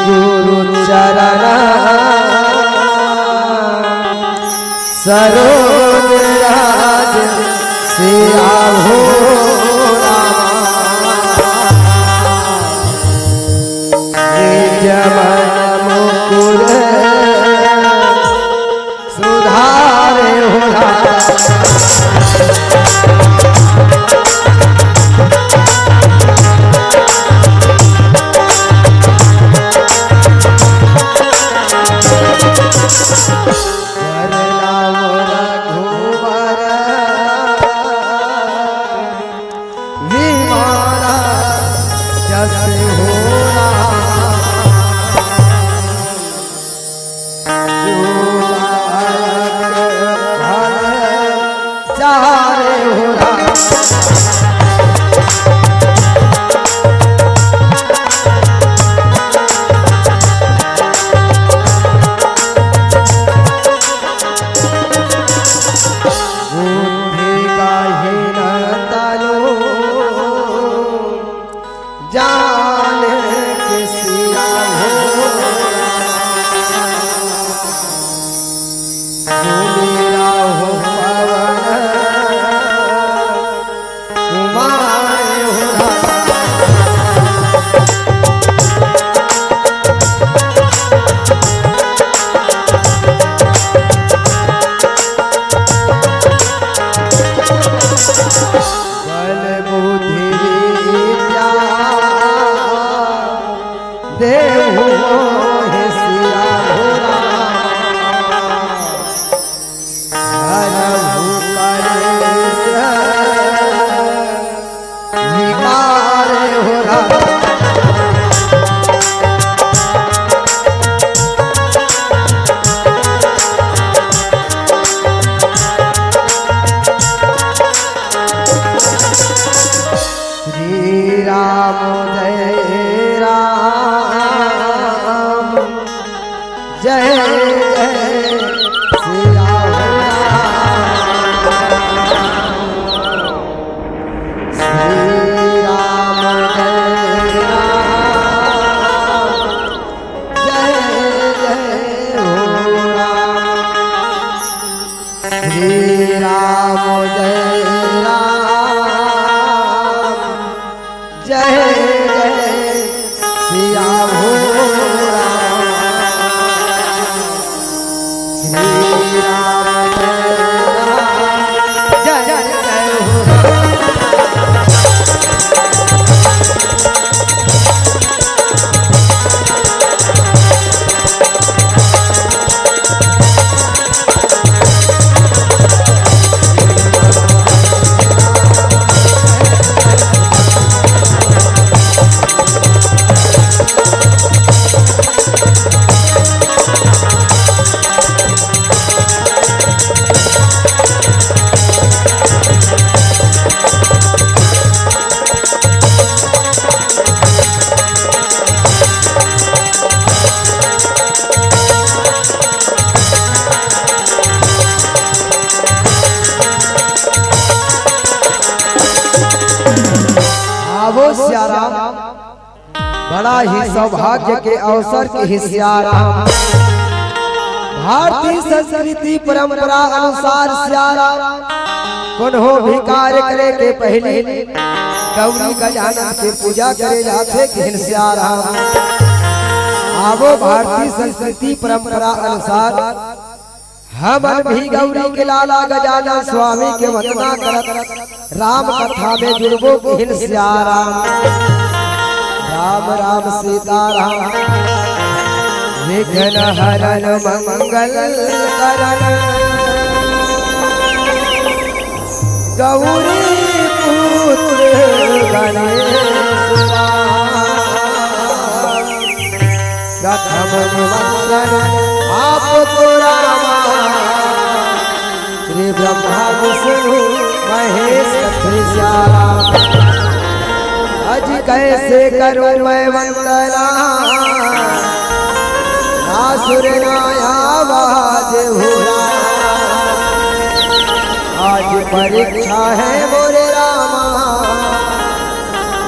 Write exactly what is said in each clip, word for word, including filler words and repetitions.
गुरु चरण सरोज राज सिया हो रामा। निज मन मुकुर सुधारे हो रामा। करला मोरा घूमर विमाना जस हो रामा। चारे हो राम। बुद्धि काहे न तनु जाने के सिया हो। सुमिरा हो पवन कुमार हो। बल बुद्धि विद्या देहु मोहे सिया हो राम। हरहु कलेस विकार हो राम। श्री राम जय राम, जय जय सिया हो राम। श्री राम जय राम, जय जय हो राम। श्री राम जय राम, जय जय सिया हो राम। श्री राम जय राम, जय जय हो राम। आवो सियाराम, बड़ा ही सौभाग्य के अवसर के हे सियाराम। भारतीय संस्कृति परंपरा अनुसार सियाराम कोनो भी कार्य करे के पहिली गौरी गजानन के पूजा करे जाथे, किहिन सियाराम। आवो भारतीय संस्कृति परंपरा अनुसार हमन भी गौरी के लाला गजानन स्वामी के वंदना करत राम कथा में जुड़बो, किहिन सियाराम। राम राम सीताराम। विघ्न हरन मंगल करन गौरी पुत्र गणेश राम। प्रथम निमंत्रण आपको रामा, श्री ब्रह्मा विष्णु महेश श्री श्याम। अज कैसे करूं मैं वंदना, ना सुर ना आवाज हो राम। आज परीक्षा है मोरे रामा,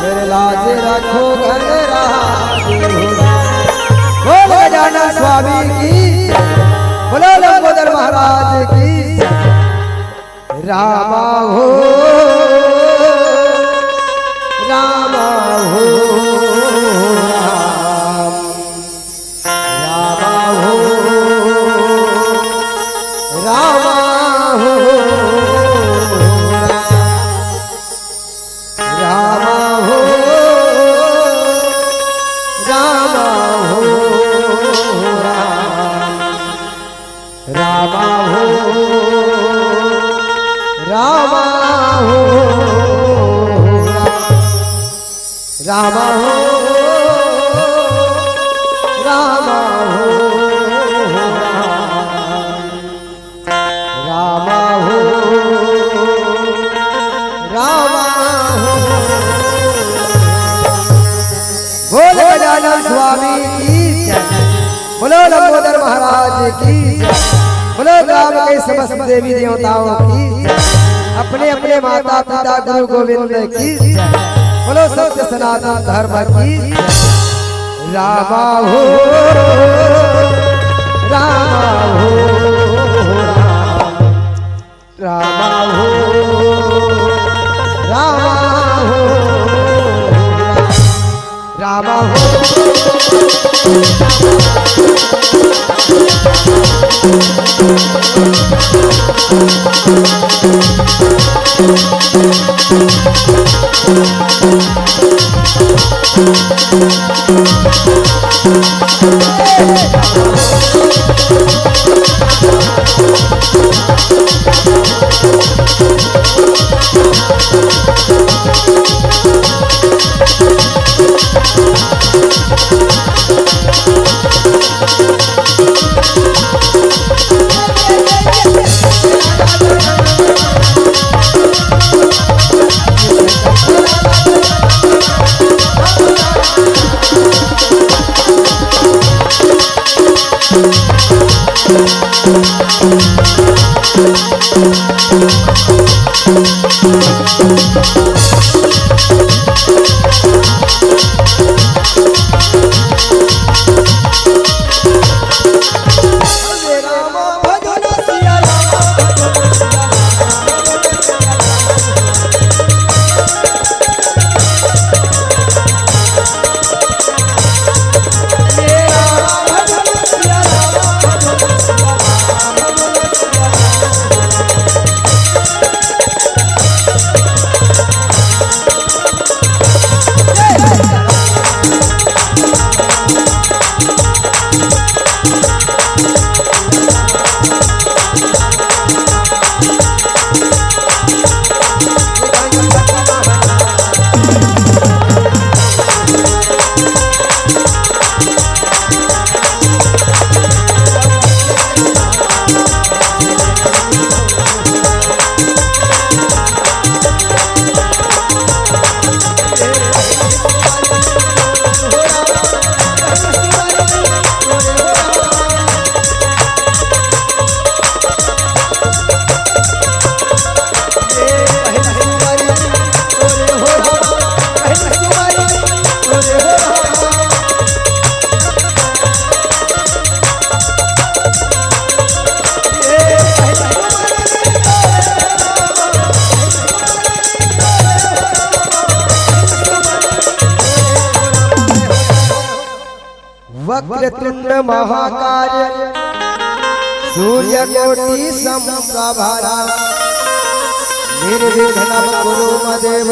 मेरे लाज रखो गणराज हो राम। बोल गजानन स्वामी की, बोलो लंबोदर महाराज की। रामा हो, रामा हो, राम। रामा हो, रामा हो, रामा हो, रामा हो, राम। रामा हो, रामा हो, रामा हो, रामा हो, रामा हो, रामा हो। बोल गजानन स्वामी की जय। बोलो लंबोदर महाराज की जय। बोलो ग्राम के समस्त देवी देवताओं की जय। अपने अपने माता पिता गुरु गोविंद की जय। बोलो सत्य सनातन धर्म की जय। रामा हो, रामा हो, रामा हो, रामा हो, रामा हो। वक्रतुंड महाकाय सूर्यकोटि समप्रभा। निर्विघ्नं कुरु मे देव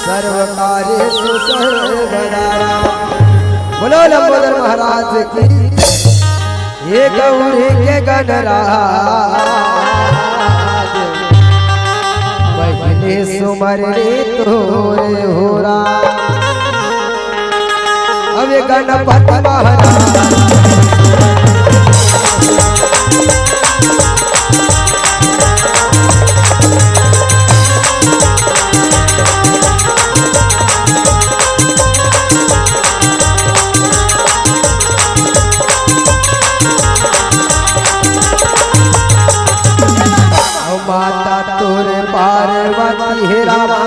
सर्वकार्येषु सर्वदा। बोलो लंबोदर महाराज की। ये गौरी के गणराज। मरने तोरे हो राम। अब ये गणपति महाराज अउ माता तोरे पार्वती हे रामा,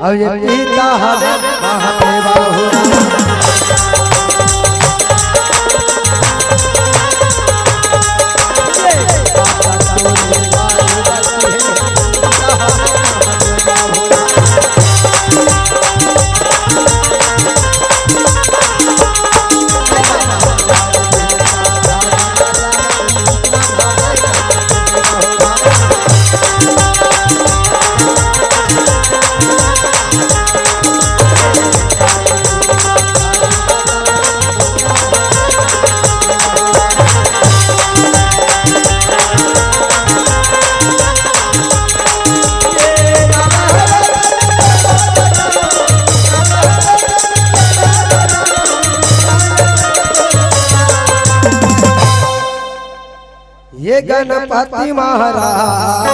अउ ये पिता हवे महादेवा हो। ये गणपति महाराज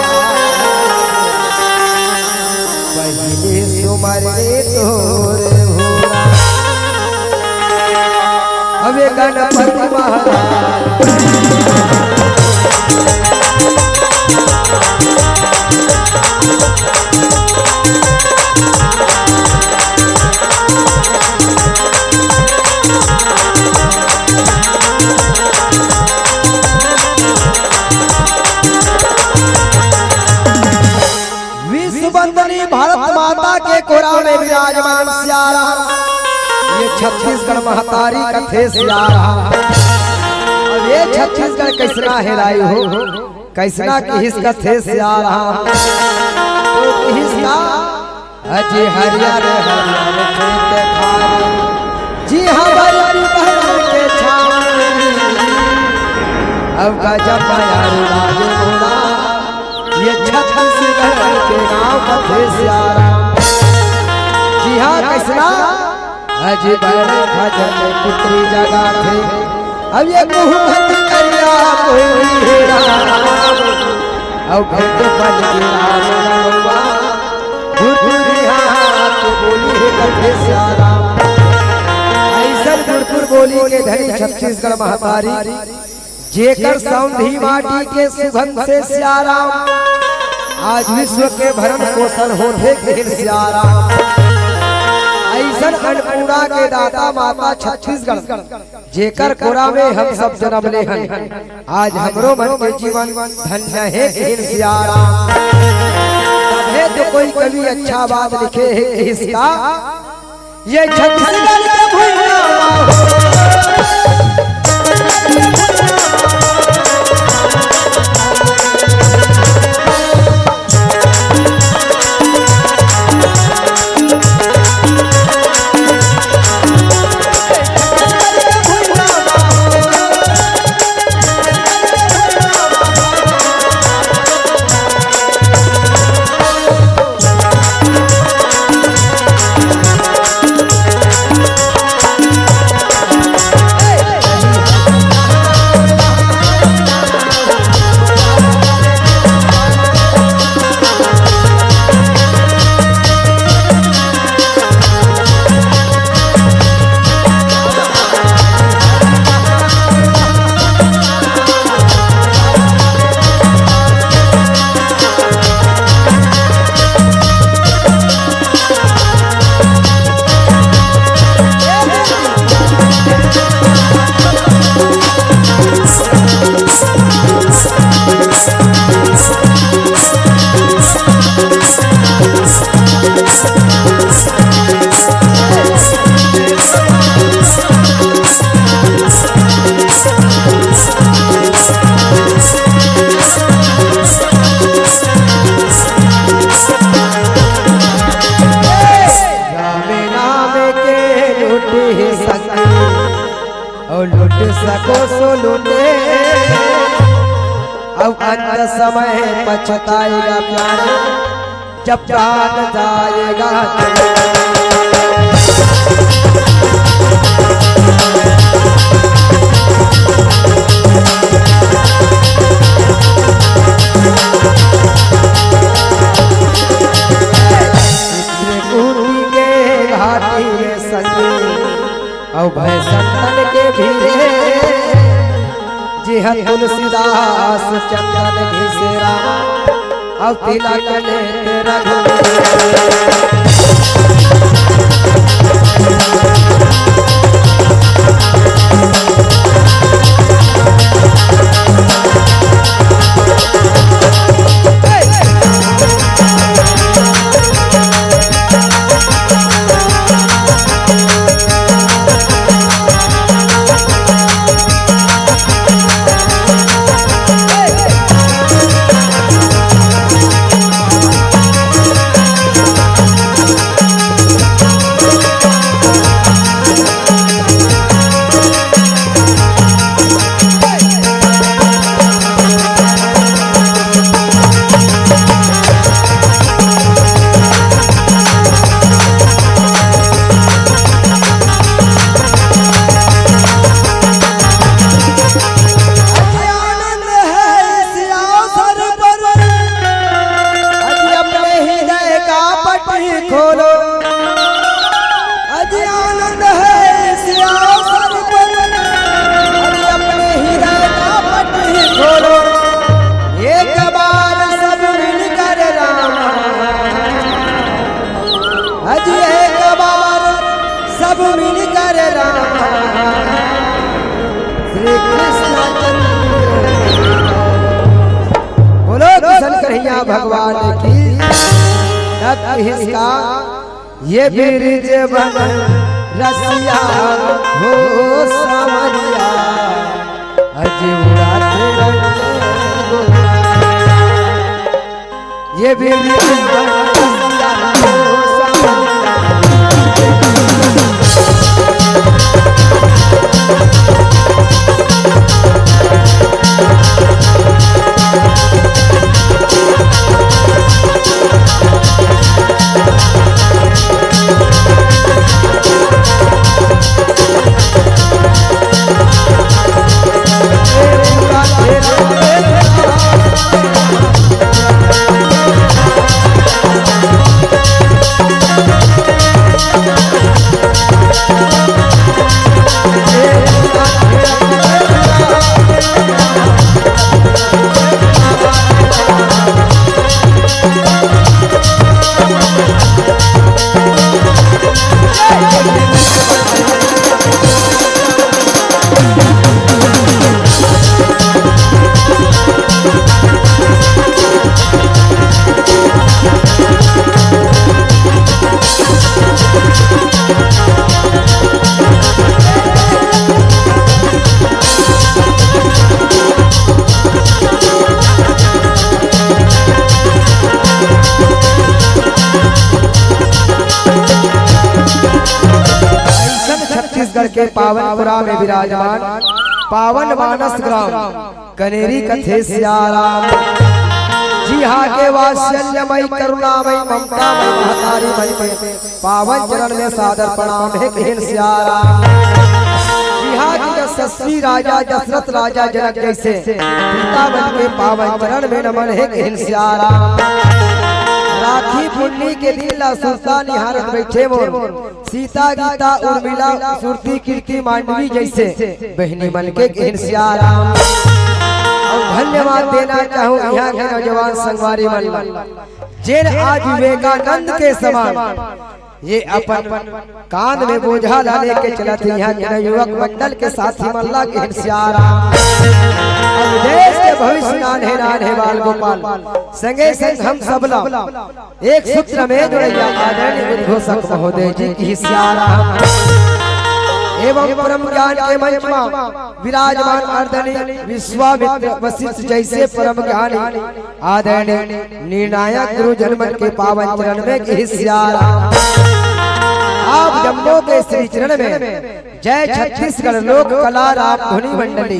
पहिले सुमर रे तोरे हो। अब ये गणपति महाराज विश्व वंदनी भारत माता के कोरा में विराजमान सियाराम। ये छत्तीसगढ़ महतारी कथे सियाराम। अब ये छत्तीसगढ़ कैसना हेराय हो, कैसना किहिस कथे सियाराम। तो किहिस का अजी हरियर हरियर खेत खार, जी हमर पिपहर के छाँव। अब गजब बयारू लागे मोला, ये छत्तीसगढ़ के गाँव कथे सियाराम। जी हाँ, कैसना अजी बैरा भजन पुत्री जगाथे। अब ये मुँह मत करिया कोई राम, अब भेंट बन गिरा मनवा। गुरगुरी हाथ बोली हे कथे सियाराम। अइसन गुरगुर बोली के धनी छत्तीसगढ़ महतारी, जेकर सौंधी माटी के सुगंध से सियाराम आज विश्व के भरण पोषण होथे, कहिन सियाराम। अइसन अन्नपूर्णा के दाता माता छत्तीसगढ़, जेकर कोरा में हम सब जनम ले हन, आज हमरो मन के जीवन धन्य हे, कहिन सियाराम। तभे तो कोई कवि अच्छा बात लिखे हे, किहिस का ये छत्तीसगढ़ के भुइयां रामे नाम के लूटी संगी, अउ लूट सको सो लूटे, अउ अंत समय पछताएगा प्यारे। जब प्राण जाएगा। चित्रकूट के घाटी में संगी अउ भय संतन के भीरे, जिहां तुलसीदास चंदन घिसेरा, अउ तिलक लेत रघुवीर। अति आनंद है इस अवसर पर, अति अपने हृदय का पट खोलो। अति आनंद है इस अवसर पर, अति अपने हृदय का पट खोलो। एक बार सब मिलकर राम, अति एक बार सब मिलकर राम श्री कृष्ण चंद्र। बोलो किशन कन्हैया भगवान की। तब इसका ये बिरज बन रसिया हो सावरिया, अज उड़ात रंग गुलाल। ये बिरज बन रसिया हो सावरिया। अइसन छत्तीसगढ़ के पावन पुरा में विराजमान पावन मानस ग्राम कनेरी कथे सियाराम। जिहां के वात्सल्यमयी करुणामयी ममतामयी महतारी मन के पावन चरण में सादर प्रणाम हे कहिन सियाराम। जिहां के यशस्वी राजा दशरथ राजा जनक जैसे पिता मन के पावन चरण में नमन हे कहिन सियाराम। राखी पुन्नी के दिन ला सुरता निहारत बइठे मोर सीता गीता उर्मिला सुरती कीर्ति मांडवी जैसे बहिनी मन के कहिन सियाराम। अउ धन्यवाद देना चाहूं इहां के नौजवान संगवारी मन ला, जेन आज विवेकानंद के समान ये अपन कांध में बोझा ला लेके चलत हे। इहां के युवक मंडल के साथी मन ला कहिन सियाराम। अउ देश के भविष्य नान्हे नान्हे बाल गोपाल संगे संग हम सब ला एक सूत्र में जोड़इया आदरणीय उद्घोषक महोदय जी कहिन सियाराम। एवं परम ज्ञान के मंच मा विराजमान आदरणीय विश्वामित्र वशिष्ठ जैसे परम ज्ञानी आदरणीय निर्णायक गुरुजन मन के पावन चरण में कहिन सियाराम। आप जम्मो के श्री चरण में जय छत्तीसगढ़ लोक कला राम धुनी मंडली,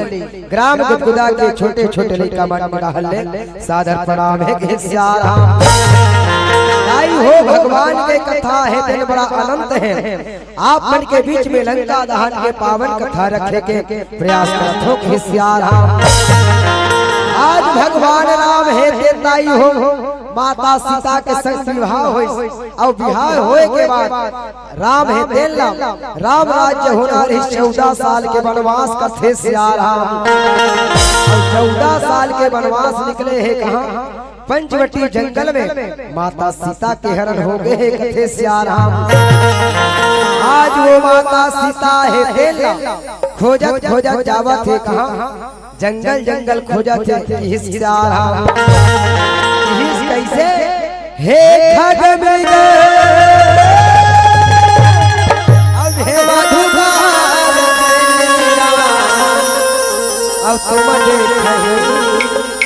ग्राम गुदगुदा के छोटे छोटे लइका मन के डहर ले सादर प्रणाम हे। हे सियाराम। ताई हो, भगवान के कथा हे तेन बड़ा अनंत हे। आप मन के बीच में लंका दहन के पावन कथा रखे के प्रयास करत हों। हे सियाराम। आज भगवान राम हे तेन ताई हो, माता सीता के संग विवाह होइस, अउ विवाह होए के बाद राम हे तेन ला, राम राज्य होनहार हे चौदह साल के बनवास कथे सियाराम। अउ चौदह साल के बनवास निकले हे कहाँ? पंचवटी जंगल में माता सीता के हरण हो गए हे कथे सियाराम। आज वो माता सीता हे तेन ला खोजत खोजत जावत हे कहाँ? जंगल जंगल खोजत हे, किहिस सियाराम। किहिस कइसे? हे खग मृग, अब हे मधुकार, अब तुम देखहि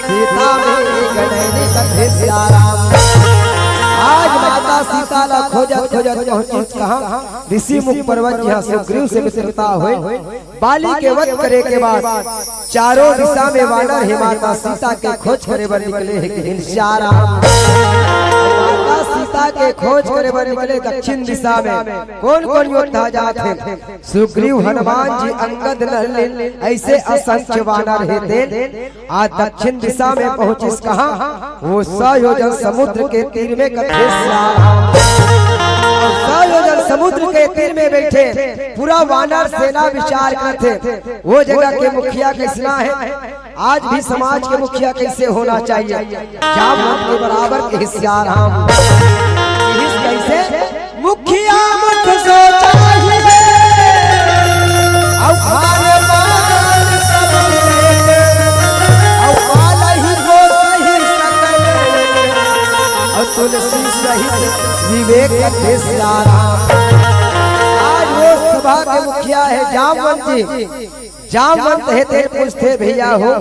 सीता मृग नैन कथे सियाराम। आज माता सीता ला खोजत खोजत पहुंचिस कहाँ? ऋषि मुख पर्वत, जहाँ सुग्रीव से मित्रता होय। बाली के वध करे के बाद चारों दिशा में वानर हे माता सीता के खोज करे बर निकले हे, किहिन सियाराम। माता सीता के खोज करे बर निकले दक्षिण दिशा में कोन कोन योद्धा जात हे? सुग्रीव, हनुमान जी, अंगद, नल नील, अइसे असंख्य वानर हे तेन। आज दक्षिण दिशा में पहुंचिस कहाँ? वो सौ योजन समुद्र के तीर में कथे सियाराम। सौ योजन समुद्र के तीर में बइठे पूरा वानर सेना विचार करथे। वो जगह के मुखिया कइसना हे? आज भी समाज के मुखिया कइसे होना चाहिए? जामवंत के बराबर किहिस सियाराम। किहिस कइसे? मुखिया मुख सोचा ही, अउ खान पान सब विवेक, अउ पालहि पोसहि सकल, अउ तुलसी सहित विवेक कथे सियाराम। आज वो सभा के मुखिया हे जामवंत जी। जामवंत हे तेन पूछथे, भइया हो,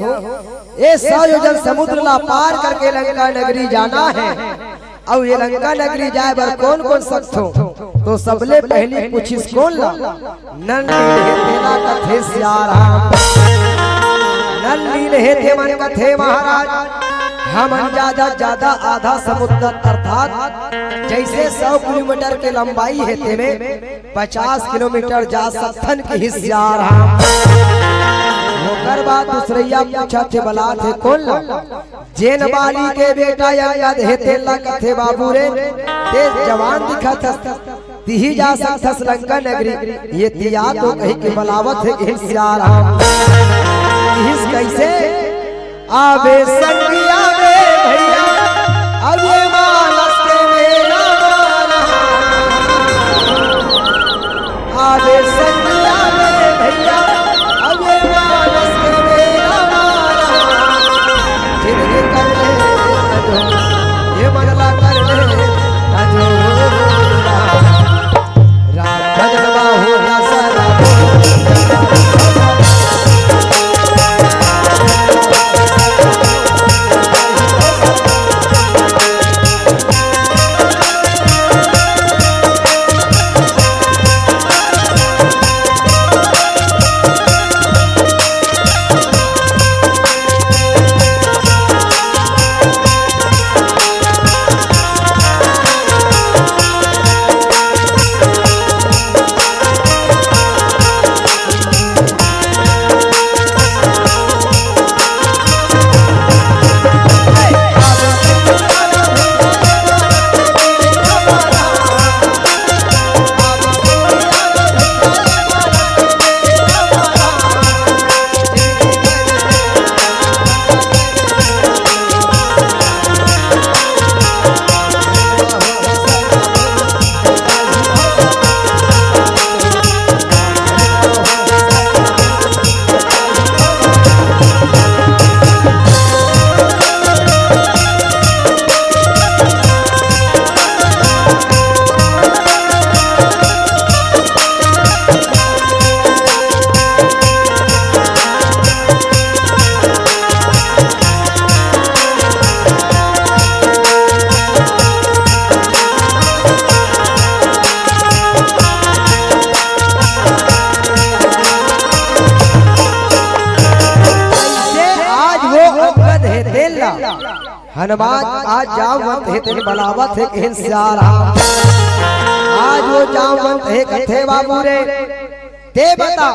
ए सौ योजन समुद्र ला पार करके लंका नगरी जाना हे, अउ ये लंका नगरी जाए बर कोन कोन सकथे? तो सबले पहिली पूछिस कोन ला? नल नील हे तेला कथे सियाराम। नल नील हे तेमन कथे महाराज, हमन जादा जादा आधा समुद्र अर्थात जइसे सौ किलोमीटर के लंबाई हे तेमे पचास किलोमीटर जा सकथन किहिस सियाराम। ओकर बाद दूसरइया पूछथे, बलाथे कोन ला? जेन बाली के बेटा अंगद हे तेला कथे बाबू रे, तें जवान दिखत हस, तिही जा सकथस लंका नगरी, ये तिया तो कहिके बलावत हे किहिन सियाराम। किहिस कइसे? आबे संगी आबे भइया, अब ये मानस के मेला मारा। आबे संगी आबे भइया, अब ये मानस के मेला मारा। जिंदगी कर ले अजोर, ये मन ला कर ले अजोर। राम भजन बाहुला सारा हनुमान आज जामवंत हे तेन बलावत हे कहिन सियाराम। आज वो जामवंत हे कथे बाबू रे, ते बता,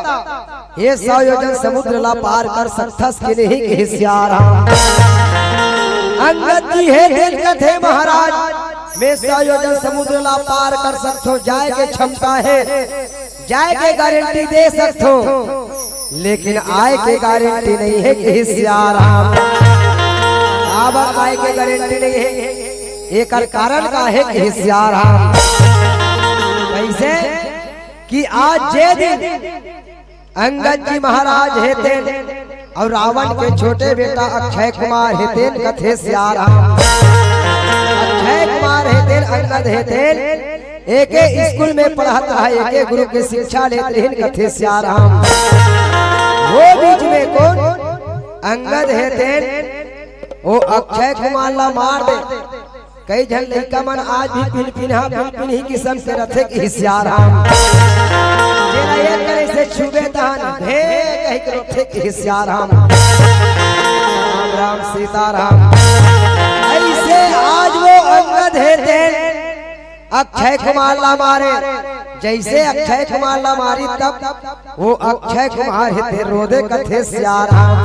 ये सौ योजन समुद्र ला पार कर सकथस कि नहीं कहिन सियाराम। अंगद जी हे तेन कथे महाराज, मैं सौ योजन समुद्र ला पार कर सकथों, जाए के क्षमता हे, जाए के गारंटी दे सकथों, लेकिन आए के गारंटी नहीं हे कहिन सियाराम। काबर आए के गारंटी नहीं हे, एकर कारण का हे कहिन सियाराम। कइसे कि आज जे दिन अंगद जी महाराज हे तेन अउ रावण के छोटे बेटा अक्षय कुमार हे तेन कथे सियाराम। अक्षय कुमार हे तेन, अंगद हे तेन, एके स्कूल में पढ़त रहा, एके गुरु के शिक्षा लेत रहिन कथे सियाराम। वो बीच में कोन? अंगद हे तेन, वो अक्षय कुमार ला मार दे। कई झन लइका मन आज भी पिनपिनहा, पिनपिनही किसम के रथे कहिन सियाराम। जेला एक करे से छुबे तहन भे कहि के रोथे कहिन सियाराम। राम राम सीताराम। अइसे आज वो अंगद हे तेन अक्षय कुमार ला मारे, जइसे अक्षय कुमार ला मारी तब वो अक्षय कुमार हे तेन रो दे कथे सियाराम।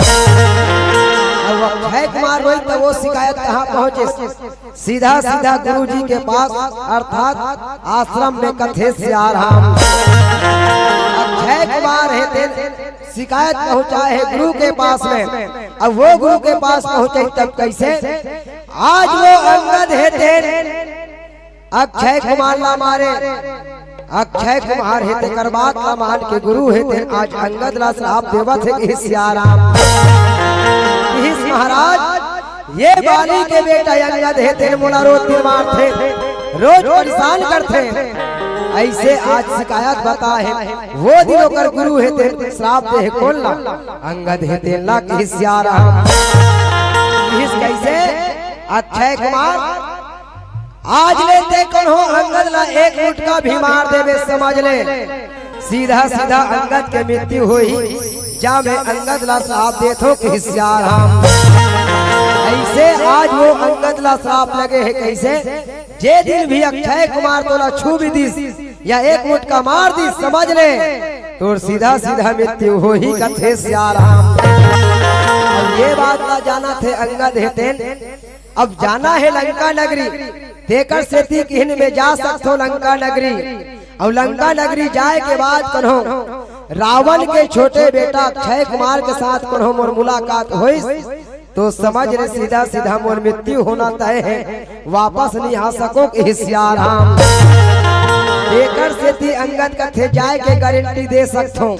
अउ अक्षय कुमार रोई त वो शिकायत कहाँ पहुँचिस? सीधा सीधा गुरु जी के पास अर्थात आश्रम में कथे सियाराम। अक्षय कुमार हे तेन शिकायत पहुँचाए हे गुरु के पास में। अब वो गुरु के पास पहुँचे तब कइसे? आज वो अंगद हे तेन अक्षय कुमार ला मारे, अक्षय कुमार हे तेकर बात ला मान के गुरु हे तेन आज अंगद ला श्राप देवत हे कहिन सियाराम। कहिस महाराज, ये बाली के बेटा अंगद हे तेन मोला रोज दिन मारथे, रोज परेशान करथे। अइसे आज शिकायत बताए हे, वो दिन ओकर गुरु हे तेन श्राप दे हे कोन ला? अंगद हे तेन ला कहिन सियाराम। कहिस कइसे? अक्षय कुमार, आज ले ते कोनो अंगद ला एक मुटका भी मार देबे, समझ ले, सीधा सीधा अंगद के मृत्यु होही। जा मैं अंगद ला श्राप देथों कहिन सियाराम। अइसे आज वो अंगद ला श्राप लगे हे कइसे? जे दिन भी अक्षय कुमार तोला छू भी दिस या एक मुटका मार दिस, समझ ले, तोर सीधा सीधा मृत्यु होही कथे सियाराम। अब ये बात ला जानत हे अंगद हे तेन, अब जाना हे लंका नगरी, तेकर सेती कहिन मैं जा सकथों लंका नगरी। अउ लंका नगरी जाए के बाद कोनो रावण के छोटे बेटा अक्षय कुमार के साथ कोनो मोर मुलाकात होइस, तो समझ ले सीधा सीधा मोर मृत्यु होना तय हे, वापस नहीं आ सकों कहिन सियाराम। तेकर सेती अंगद कथे जाए के गारंटी दे सकथों,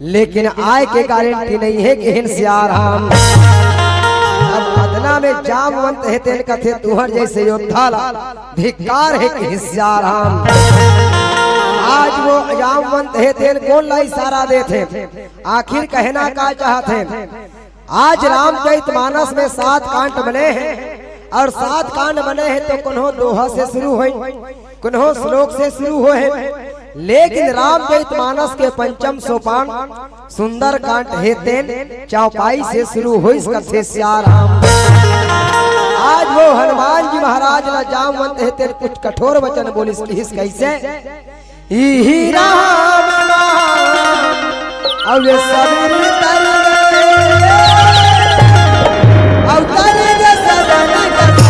लेकिन आए के गारंटी नहीं हे कहिन सियाराम। अब अदना में जामवंत हे तेन कथे तुंहर जइसे योद्धा ला धिक्कार हे कहिन सियाराम। आज वो जामवंत हे तेन कोन ला इशारा देथे? आखिर कहना का चाहत हे? आज रामचरित मानस में सात कांड बने हे अउ सात कांड बने हे तो कोनो दोहा से शुरू होही, कोनो श्लोक से शुरू होही, लेकिन रामचरित मानस के पंचम सोपान सुंदर कांड हे तेन चौपाई से शुरू होइस कथे सियाराम। आज वो हनुमान जी महाराज ला जामवंत हे तेन कुछ कठोर वचन बोलिस, कहिस कइसे? इही राम नाम, अउ ये सबरी तर गे, अउ तर गे सबरी कथा।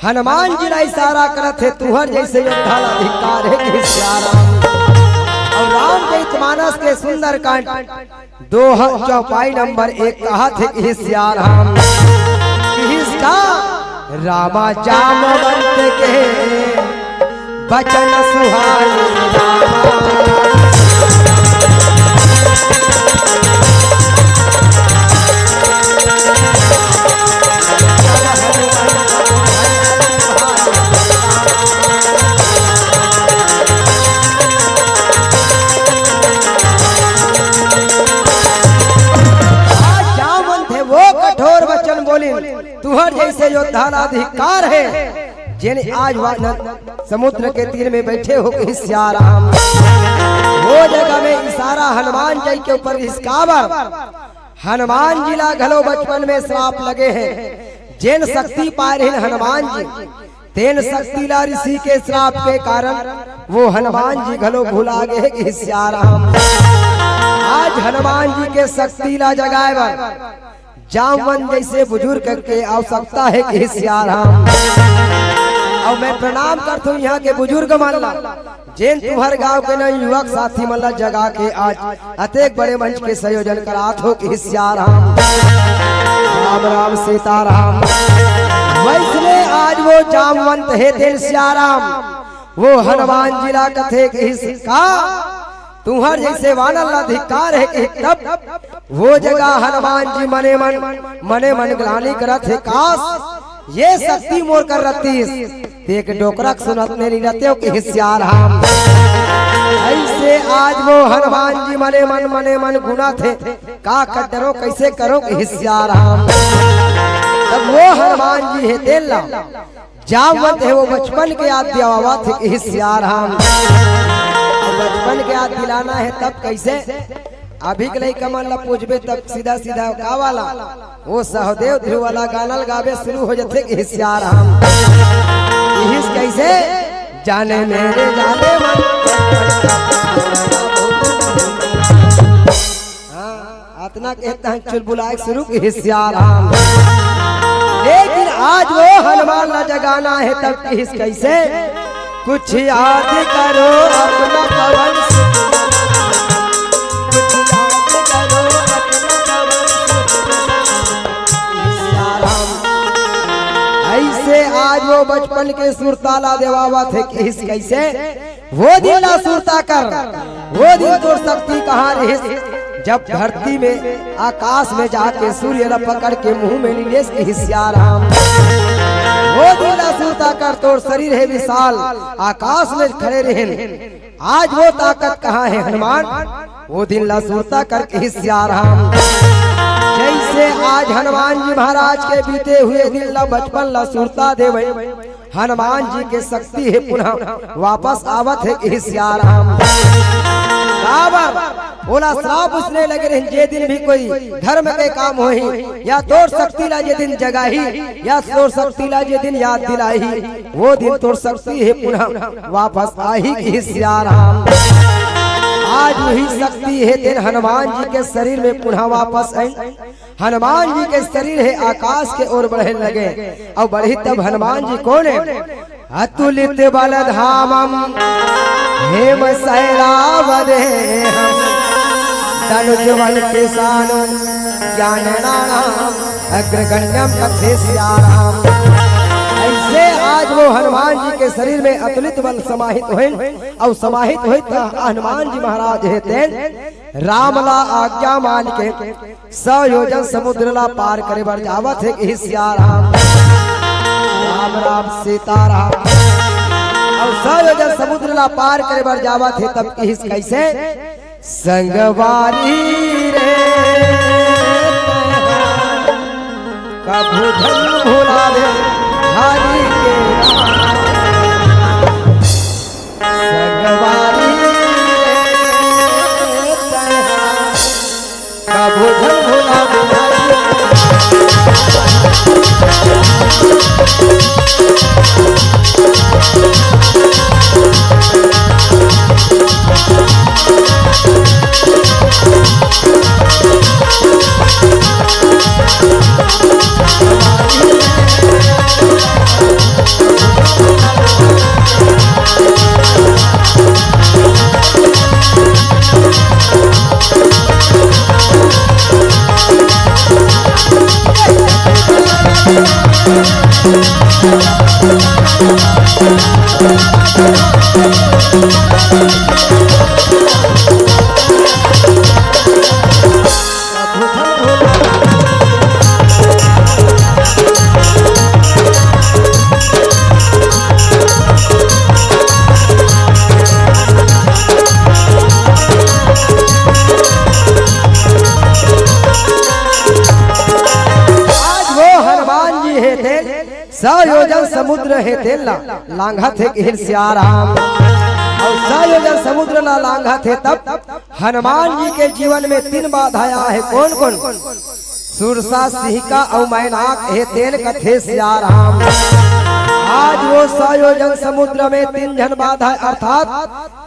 हनुमान जी ला इशारा करत हे, तुहर जइसे योद्धा ला धिक्कार हे, कहिस सिया राम। अउ रामचरित मानस के सुंदरकांड दोहा चौपाई नंबर एक कहत हे, कहिस सिया राम। कहिस का? रामा जामवंत के बचन सुहाए रामा। आज जामवंत हे, वो कठोर वचन बोलिन, तुहर जइसे योद्धा ला धिक्कार हे, जेन आज वा-, न-, समुद्र के तीर में बइठे हो, कहिस सिया राम। वो जगह में इशारा हनुमान जी के ऊपर, कहिस काबर? हनुमान जी ला घलो बचपन में श्राप लगे हे, जेन शक्ति पाए रहिन हनुमान जी, तेन शक्ति ला, ऋषि के श्राप के कारण वो हनुमान जी घलो भुला गे हे, कहिस सिया राम। आज हनुमान जी के शक्ति ला जगाए बर जामवंत जइसे बुजुर्ग के आवश्यकता हे, कहिस सिया राम। अउ मैं प्रणाम करथों इहाँ के बुजुर्ग मन ला, जेन तुहर गांव के नवयुवक साथी मन ला जगा के आज अतेक बड़े मंच के संयोजन करात हो, कहिस सिया राम। राम राम सीताराम। वइसने आज वो जामवंत हे, तेन सिया राम वो हनुमान जी ला कथे, कहिस का? तुहर जइसे वानर ला धिक्कार हे, कहिस तब वो जगह हनुमान जी मने मन, मने मन ग्लानि करत हे, काश ये शक्ति मोर कर रहतिस, ते एक डोकरा के सुनत नइ रहितेंव, कहिस सिया राम। अइसे आज वो हनुमान जी मने मन, मने मन गुनत हे, का कर डरों, कइसे करों, कहिस सिया राम। तब वो हनुमान जी हे, तेन ला जामवंत हे, वो बचपन के याद दिलावत हे, कहिस सिया राम। अउ बचपन के याद दिलाना हे, तब कइसे? अभी के लइका मन ला पूछबे, तब सीधा सीधा का वाला, वो सहदेव ध्रुव वाला गाना ल गाबे, शुरू हो जाथे, कहिस सिया राम। कहिस कइसे? जाने मेरे जाने मन। हाँ, अतना कहत हे चुलबुलाए शुरू, कहिस सिया राम। लेकिन आज वो हनुमान ला जगाना हे, तब कहिस कइसे? कुछ याद करो अपना पवन सुत। कुछ याद करो अपना पवन सुत। कहिस सिया राम। अइसे आज वो बचपन के सुरता ला देवावत हे, कहिस कइसे? वो दिन ला सुरता कर, वो दिन तोर शक्ति कहाँ रहिस, जब धरती में, आकाश में जाके सूर्य ला पकड़ के मुंह में ले लेस, कहिस सिया राम। वो दिन ला सुरता कर, तोर शरीर हे विशाल, आकाश में खड़े रहेन, आज वो ताकत कहाँ हे हनुमान? वो दिन ला सुरता कर, कहिस सिया राम। जइसे आज हनुमान जी महाराज के बीते हुए दिन ला, बचपन ला सुरता देवे, हनुमान जी के शक्ति हे पुनः वापस आवत हे, कहिस सिया राम। काबर? ओला श्राप उसने लगे रहिन, जे दिन भी कोई धर्म के काम होही, या तोर शक्ति ला जे दिन जगाही, या तोर शक्ति ला जे दिन याद दिलाही, वो दिन तोर शक्ति हे पुनः वापस आही, कहिस सिया राम। आज वही शक्ति हे, तेन हनुमान जी के शरीर में पुनः वापस आई। हनुमान जी के शरीर हे आकाश के ओर बढ़े लगे, अउ बढ़ी तब हनुमान जी कोन हे? अतुलित बल धामम हेम शैलावदेहम, तनुज बल कृशानु ज्ञान नानाम अग्रगण्यम कथे सिया राम। अइसे आज वो हनुमान जी के शरीर में अतुलित बल समाहित होय, अउ समाहित होय त हनुमान जी महाराज हे तेन राम ला आज्ञा मान के सौ योजन समुद्र ला पार करे बर जावत हे, कहिस सिया राम। राम राम सीताराम। अउ सौ योजन समुद्र ला पार करे बर जावत हे, तब कहिस कइसे? संगवारी रे कभू झन भुलावे हरि के नाम। संगवारी रे कभू झन भुलावे हरि के नाम। आज वो हनुमान जी हे तेन सौ योजन समुद्र हे तेन ला लांघत हे कहिन सियाराम। अउ सौ योजन समुद्र ला लांघत हे तब हनुमान जी के जीवन में तीन बाधा आए हे। कोन कोन? सुरसा, सिंहिका अउ मैनाक हे तेन कथे सियाराम। आज वो सौ योजन समुद्र में तीन झन बाधा अर्थात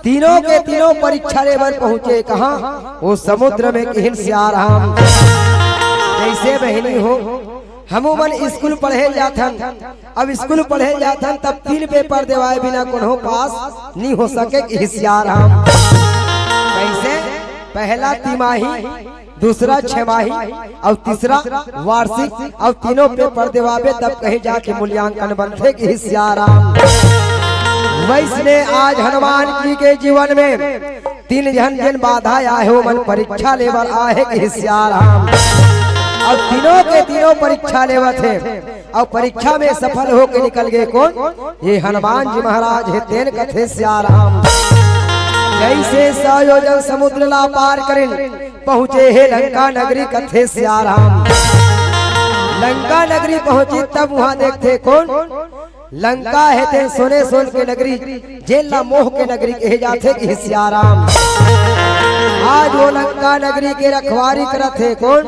तीनों के तीनों परीक्षा ले बर पहुंचे कहां? वो समुद्र में कहिन सियाराम। जइसे बहिनी हो, हमू मन स्कूल पढ़े जाथन, अब स्कूल पढ़े जाथन तब तीन पेपर देवाए बिना कोनो पास नी हो सके कहिस सियाराम। कइसे? पहला तिमाही, दूसरा छमाही अउ तीसरा वार्षिक, अउ तीनों पेपर देवाबे तब कहीं जाके मूल्यांकन बनथे कहिस सियाराम। वइसने आज हनुमान जी के जीवन में तीन झन जेन बाधा आए हे, ओमन परीक्षा ले बर आए हे कहिस सियाराम। अउ तीनों के तीनों परीक्षा लेवत हे, अउ परीक्षा में सफल होके निकल गे कोन? ये हनुमान जी महाराज हे तेन कथे सियाराम। जइसे सौ योजन समुद्र ला पार करिन, पहुंचे हे लंका नगरी कथे सियाराम। लंका नगरी पहुंची तब उहां देखथे कोन? लंका हे तेन सोने सोन के नगरी, जेन ला मोह के नगरी कहे जाथे कहिस सियाराम। आज वो लंका नगरी के रखवारी करत हे कोन?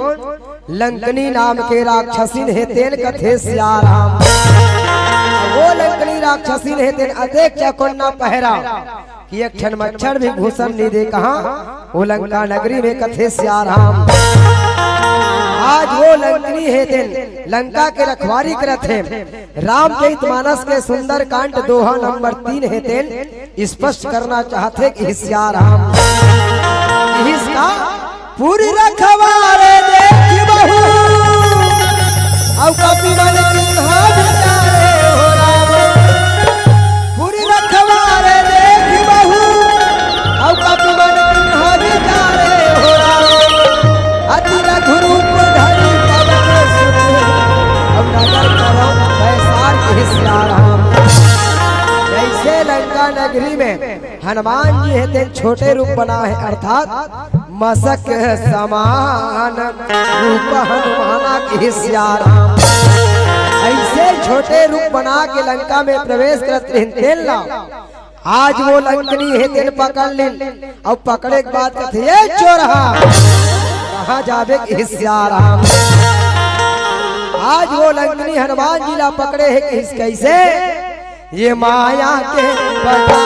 लंकनी नाम के राक्षसिन हे तेन कथे सियाराम। वो लंकनी राक्षसिन हे तेन अतेक चकोन्ना पहरा कि एक ठन मच्छर भी घुसन नी दे कहां? वो लंका नगरी में कथे सियाराम। आज वो लंकनी हे तेन लंका के रखवारी करत हे। रामचरित मानस के सुंदरकांड दोहा नंबर तीन हे तेन स्पष्ट करना चाहथे कहिस सियाराम। कहिस का? पुर रखवारे देखि बहू, अउ कपि मन किन्हा विचारे हो राम। पुर रखवारे देखि बहू, अउ कपि मन किन्हा विचारे हो राम। अति लघु रूप धरि पवन सुत, अउ नगर करौ पैसार कहिस सियाराम। जइसे लंका नगरी में हनुमान जी हे तेन छोटे रूप बना हे, अर्थात मसक समान रूप हनुमाना कहिस सियाराम। अइसे छोटे रूप बना के लंका में प्रवेश करत रहिन तेन ला आज वो लंकनी हे तेन पकड़ लिन, अउ पकड़े के बाद कथे, "ए चोरहा, कहां जाबे?" कहिस सियाराम। आज वो लंकनी हनुमान जी ला पकड़े हे, कहिस कइसे? ये माया के बता।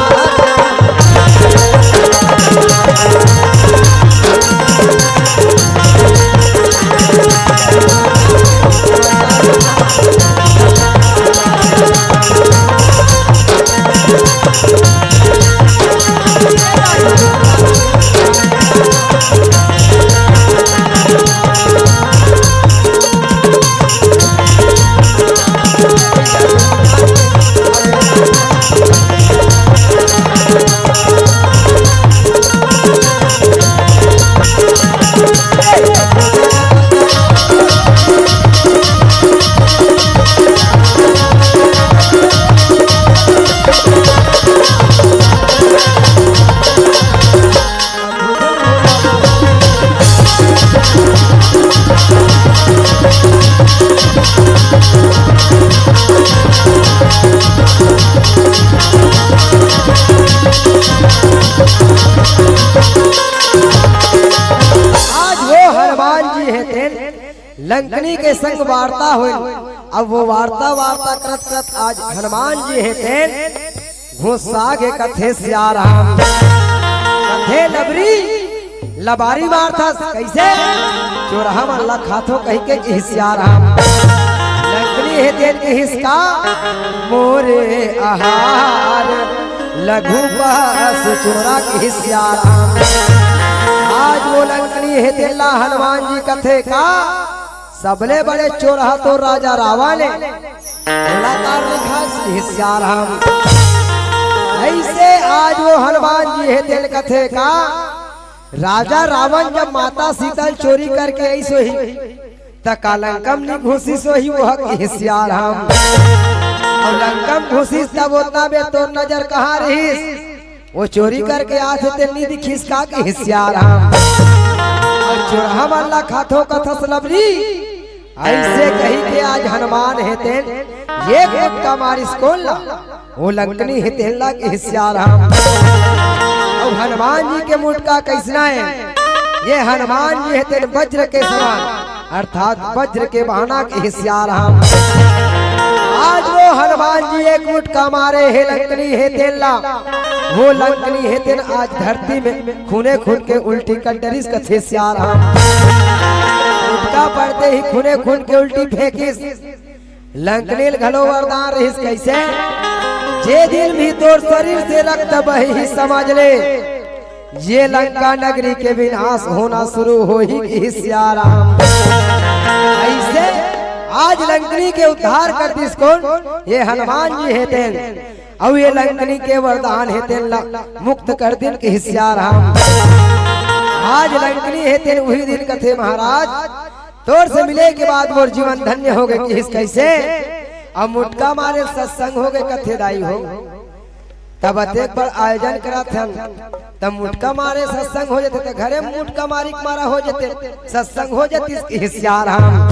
आज वो हनुमान जी हे तेन लंकनी के संग वार्ता होय। अब वो वार्ता वार्ता करत करत आज हनुमान जी हे तेन गुस्सा के कथे सियाराम। कथे लबरी लबारी मारथस कइसे? चोरहा मन ला खाथो कहिके कहिस सियाराम। लंकनी हे तेन कहिस का? मोरे आहार लघु पस चोरा कहिस सियाराम। आज वो लंकनी हे तेन ला हनुमान जी कथे का? सबले बड़े चोरहा तो राजा रावण हे। गोलाकार रेखा, हिसियार हम। अइसे आज वो हनुमान जी हे तेन कथे का, राजा रावण जब माता सीता ल चोरी करके अइस होही, त का लंका म नी घुसिस होही वो ह, हिसियार हम। अउ लंका म घुसिस तब ओतना बेर तोर नजर कहाँ रहिस? वो चोरी करके आथे तेन नी दिखिस का, हिसियार हम। अउ चोरहा मन ला खाथो कथस लबरी, अइसे कहि के आज हनुमान हे तेन एक मुटका मारिस कोन ला, वो लंकनी हे तेन ला, हिसियार हम। अउ हनुमान जी के मुटका कइसना हे, ये हनुमान जी हे तेन वज्र के समान, अर्थात वज्र के बाणा, हिसियार हम। आज वो हनुमान जी एक मुटका मारे हे लंकनी हे तेन ला, वो लंकनी हे तेन आज धरती में खूने खून के उल्टी कर डरिस, कथे हिसियार हम। मुटका पड़ते ही खूने खून के उल्टी फेंकिस। लंकनी ल घलो वरदान रहिस कइसे, जे दिन भी तोर शरीर से रक्त बही, समझ ले, ये लंका नगरी के विनाश होना शुरू होही, हिसियार हम। अइसे आज लंकनी के उद्धार कर दिस कोन? ये हनुमान जी हे तेन। अउ ये लंकनी के वरदान हे तेन ला मुक्त कर दिन, हिसियार हम। आज लंकनी हे तेन उही दिन कथे, महाराज, तोर से मिले के बाद मोर जीवन धन्य होगे, किहिस कइसे? अब मुटका मारे सत्संग होगे, कथे दाई हो। तब अतेक बड़ आयोजन करत हन, तब मुटका मारे सत्संग हो जते, त घरे म मुटका मारी के मारा हो जते, सत्संग हो जतिस, हिसियार हम।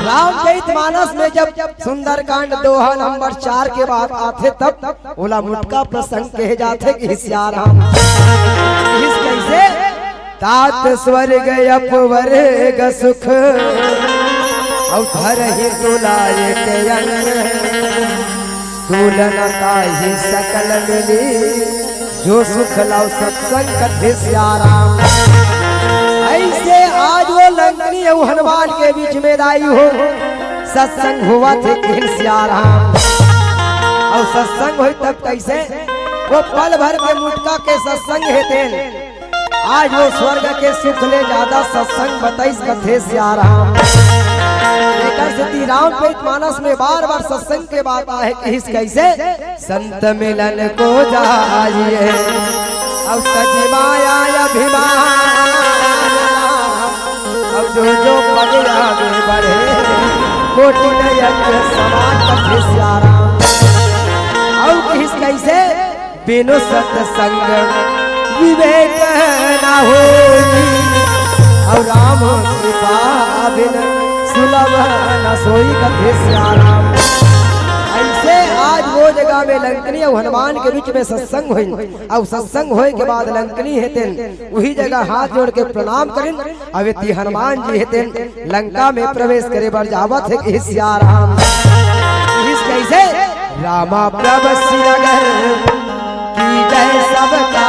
रामचरित मानस में जब सुंदरकांड दोहा नंबर चार के बात आथे, तब ओला मुटका प्रसंग कहे जाथे, हिसियार हम। किहिस कइसे? तात स्वर्ग अपवर्ग सुख, अउ धरहि तुला एक अंग। तुलना ताहि सकल मिली, जो सुख लाओ सत्संग, कथे सिया राम। अइसे आज वो लंकनी अउ हनुमान के बीच में दाई हो, सत्संग होवत हे, किहिन सिया राम। अउ सत्संग होई तब कइसे? वो पल भर के मुटका के सत्संग हे तेन। आज वो स्वर्ग के सुख ले जादा सत्संग बतइस, कथे सिया राम। एकर सेती रामचरित मानस में बार-बार सत्संग के बात आहे, किहिस कइसे? संत मिलन को जाइए, अउ तजि माया अभिमान। अउ जो जो पग आगे बढ़े, कोटि न यज्ञ समान, कथे सिया राम। अउ किहिस कइसे? बिनु सत्संग विवेक न होई, अउ राम कृपा बिन सुलभ न सोई, कथे सिया राम। अइसे आज वो जगह में लंकनी अउ हनुमान के बीच में सत्संग होई, अउ सत्संग होए के बाद लंकनी हे तेन उही जगह हाथ जोड़ के प्रणाम करिन। अब एती हनुमान जी हे तेन लंका में प्रवेश करे बर जावत हे, किहिस सिया राम। किहिस कइसे? रामा प्रभु सिरगर की जय सबका।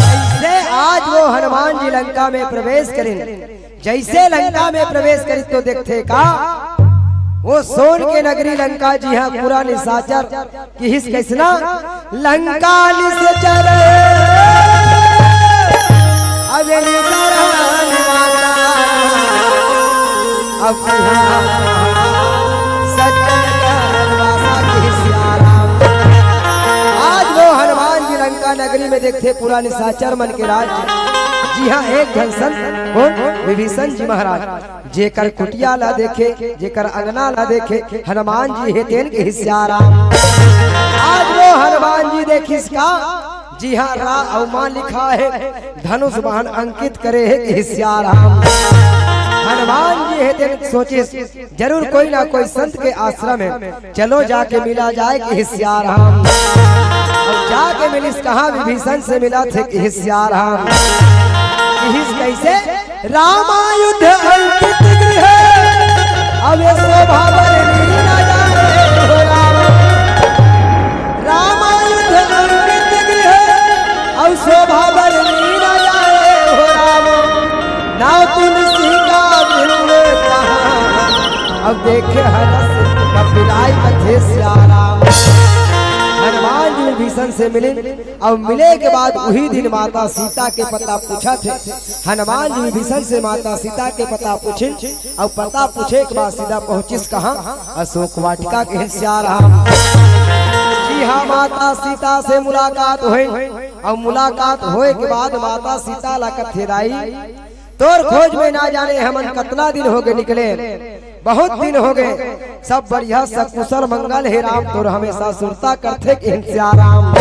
अइसे आज वो हनुमान जी लंका में प्रवेश करिन। जइसे लंका में प्रवेश करिस तो देखथे का, वो सोन के नगरी लंका, जिहाँ पूरा निशाचर, किहिस कइसना? लंका निशाचर अब निशाचर निवासा, अब यहाँ सज्जन का निवासा, किहिस सिया राम। आज वो हनुमान जी लंका नगरी में देखथे पूरा निशाचर मन के राज, जिहाँ एक झन संत, कोन? विभीषण जी महाराज। जेकर कुटिया ला देखे, जेकर अंगना ला देखे, हनुमान जी हे तेन, किहिस सिया राम। आज वो हनुमान जी देखिस का, जिहाँ रा अउ माँ लिखा हे, धनुष बाण अंकित करे हे, किहिस सिया राम। हनुमान जी हे तेन सोचिस, जरूर कोई ना कोई संत के आश्रम हे, चलो जाके मिला जाए, किहिस सिया राम। अउ जाके मिलिस कहाँ? विभीषण से मिलथे, किहिस सिया राम। किहिस कइसे? रामायुध अंकित गृह, अब ये शोभा बरनी न जाए हो राम। रामायुध अंकित गृह, अब शोभा बरनी न जाए हो राम। नाव तुम देखे हरस कपिलाई कथे सियाराम। हनुमान जी विभीषण से मिलिन अउ मिले के बाद उही दिन माता सीता के पता पूछत हे। हनुमान जी विभीषण से माता सीता के पता पूछिन अउ पता पूछे के बाद सीधा पहुंचिस कहां? अशोक वाटिका के सियाराम। जी हां, माता सीता से मुलाकात होय अउ मुलाकात होय के बाद माता सीता ला कथे दाई, तोर खोज में ना जाने हमन कतना दिन होगे निकले, बहुत दिन होगे। सब बढ़िया सकुशल मंगल हे राम, तोर हमेशा सुरता करथे के सियाराम।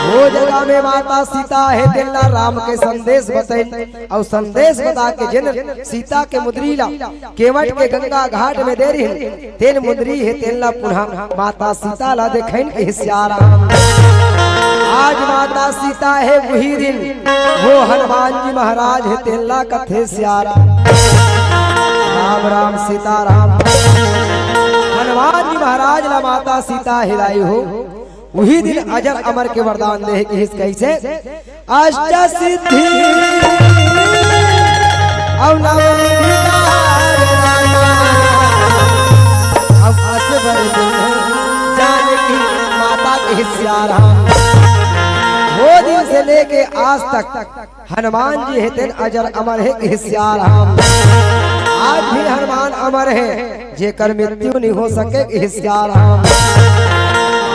वो जगह में माता सीता हे तेला राम के संदेश बताइन अउ संदेश बता के जेन सीता के मुंदरी ला केवट के गंगा घाट में दे रहिन, तेन मुंदरी हे तेला पुनः माता सीता ला देखाइन के सियाराम। आज माता सीता हे उही दिन वो हनुमान जी महाराज हे तेला कथे सियाराम। राम राम सीताराम। हनुमान जी महाराज ला माता सीता हे दाई हो उही दिन अजर अमर के वरदान दे हे किहिस कइसे? अष्ट सिद्धि अउ नव निधि दान रामा। अब असबर जानकी माता के सियाराम। वो दिन से लेके आज तक हनुमान जी हे तेन अजर अमर हे के सियाराम। आज भी हनुमान अमर हे, जेकर मृत्यु नहीं हो सके के सियाराम।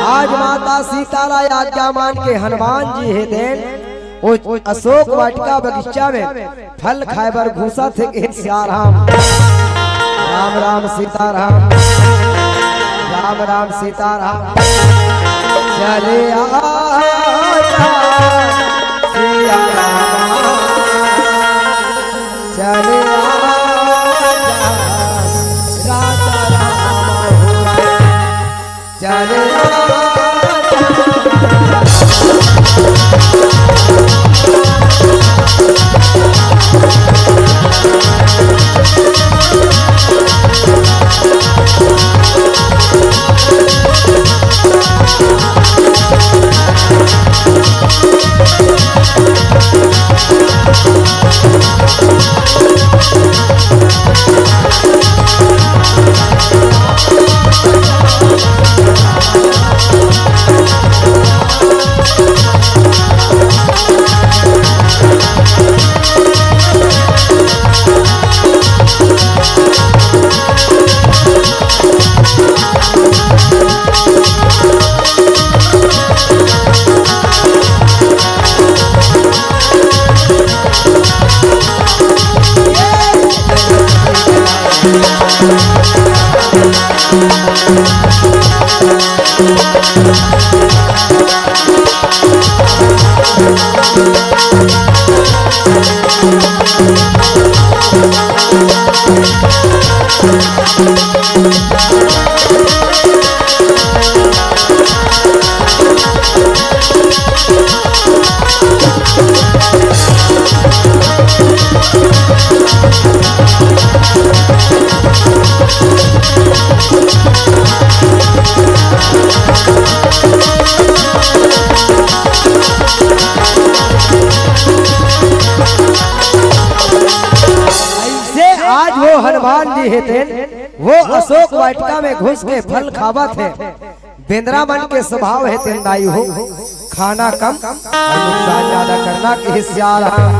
आज माता सीता ला आज्ञा मान के हनुमान जी हे तेन ओ अशोक वाटिका बगीचा में फल खाए बर घुसत हे के सियाराम। राम राम सीताराम। राम राम सीताराम। चले आजा सिया राम। चले आजा राजा राम हो। चले आजा। ऐसे आज वो हनुमान जी हे तेन, वो अशोक वाटिका में घुस के फल खावत हे। बेंदरा मन के स्वभाव हे तेन दाई हो, खाना कम अउ नुकसान ज्यादा करना के सियाराम।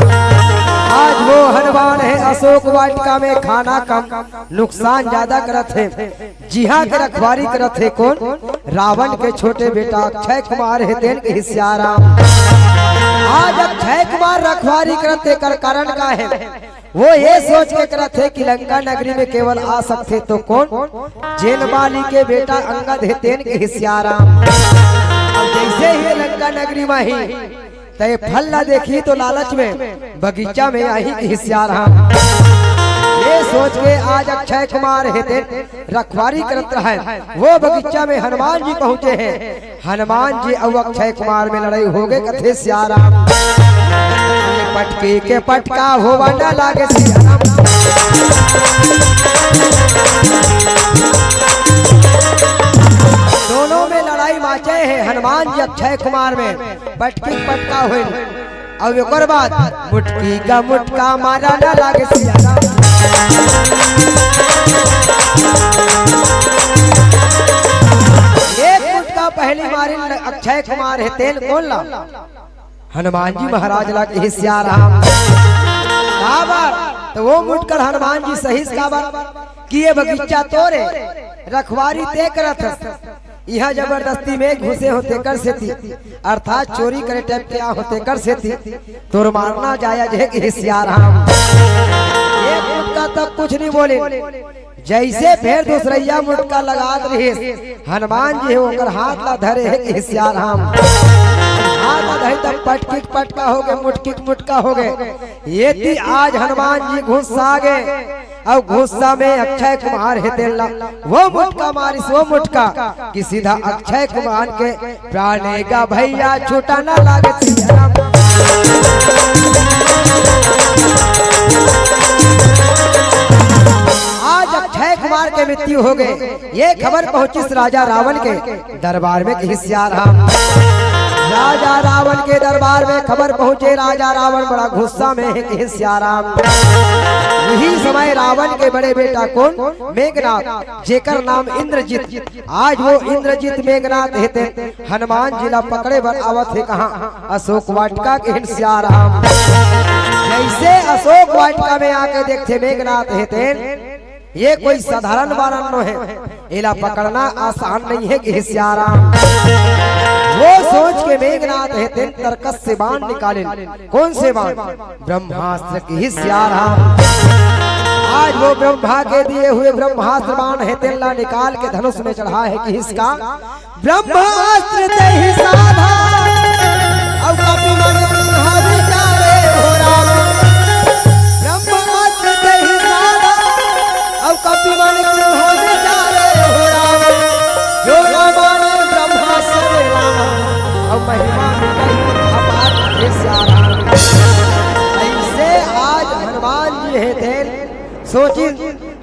आज वो हनुमान हे अशोक वाटिका में, खाना कम, नुकसान ज्यादा करत हे। जिहां के रखवारी करत हे कोन? रावण के छोटे बेटा अक्षय कुमार हे तेन के सियाराम। आज अक्षय कुमार रखवारी करत हे, एकर कारण का हे? वो ये सोच के करत हे कि लंका नगरी में केवल आ सकथे तो कोन? जेन बाली के बेटा अंगद हे तेन के सियाराम। अब जैसे ही लंका नगरी में ही त ये फल ला देखही तो लालच में बगीचा में आही के सियाराम। ये सोच के आज अक्षय कुमार हे तेन रखवारी करत रहय, वो बगीचा में हनुमान जी पहुंचे हे। हनुमान जी अउ अक्षय कुमार में लड़ई होगे कथे सियाराम। पटकी के पटका होवा न लागे सियाराम। दोनों में लड़ई माचे हे हनुमान जी अक्षय कुमार में। पटकी पटका होइल। अउ ओकर बाद मुटकी का मुटका मारा न लागे सियाराम। एक मुटका पहली मारिन अक्षय कुमार हे तेन कोन ला? हनुमान जी महाराज ला किहिस सियाराम। काबर? त वो मुटका ल हनुमान जी सहिस काबर कि ये बगीचा तोरे, रखवारी ते करत हस। इहाँ जबरदस्ती में घुसे हो तेकर सेती, अर्थात चोरी करे टाइप के आ हो तेकर सेती तोर मारना जायज हे किहिस सियाराम। एक मुटका तक कुछ नहीं बोले, जइसे फेर दूसरइया मुटका लगात रिहिस, हनुमान जी हे ओकर हाथ ला धरे हे किहिस सियाराम। हाथ ला धरे तब पटकिक पटका होगे, मुटकिक मुटका होगे। एती आज हनुमान जी गुस्सा गे, अउ गुस्सा में अक्षय कुमार हे तेन ला वो मुटका मारिस, वो मुटका कि सीधा अक्षय कुमार के प्राण गा भइया छूटा ना लागे सियाराम। आज अक्षय कुमार के मृत्यु होगे, ये खबर पहुंचिस राजा रावण के दरबार में किहिस सियाराम। राजा रावण के दरबार में खबर पहुंचे, राजा रावण बड़ा गुस्सा में हे किहिस सियाराम। यही समय रावण के बड़े बेटा कोन? मेघनाथ, जेकर नाम इंद्रजीत। आज वो इंद्रजीत मेघनाथ हे तेन हनुमान जी ला पकड़े बर आवत हे कहाँ? अशोक वाटिका किहिस सियाराम। जइसे अशोक वाटिका में आके देखथे मेघनाथ हे तेन, ये कोई साधारण बारन नो हे, एला पकड़ना आसान नहीं हे किहिस सियाराम। वो सोच के मेघनाथ हे तेन तरकस से बाण निकालिन। कोन से बाण? ब्रह्मास्त्र किहिस सियाराम। आज वो ब्रह्मा के दिए हुए ब्रह्मास्त्र बाण हे तेन ला निकाल के धनुष में चढ़ाए हे किहिस का ब्रह्मास्त्र तेहि साधा, अउ कपि मन कीन्हा विचारे हो राम। ब्रह्मास्त्र तेहि साधा, अउ कपि मन कीन्हा विचारे हो राम। जो न माने ब्रह्मास्त्र राम, अउ महिमा मिटही अपार हे सियाराम। अइसे आज हनुमान जी हे तेन सोचिन,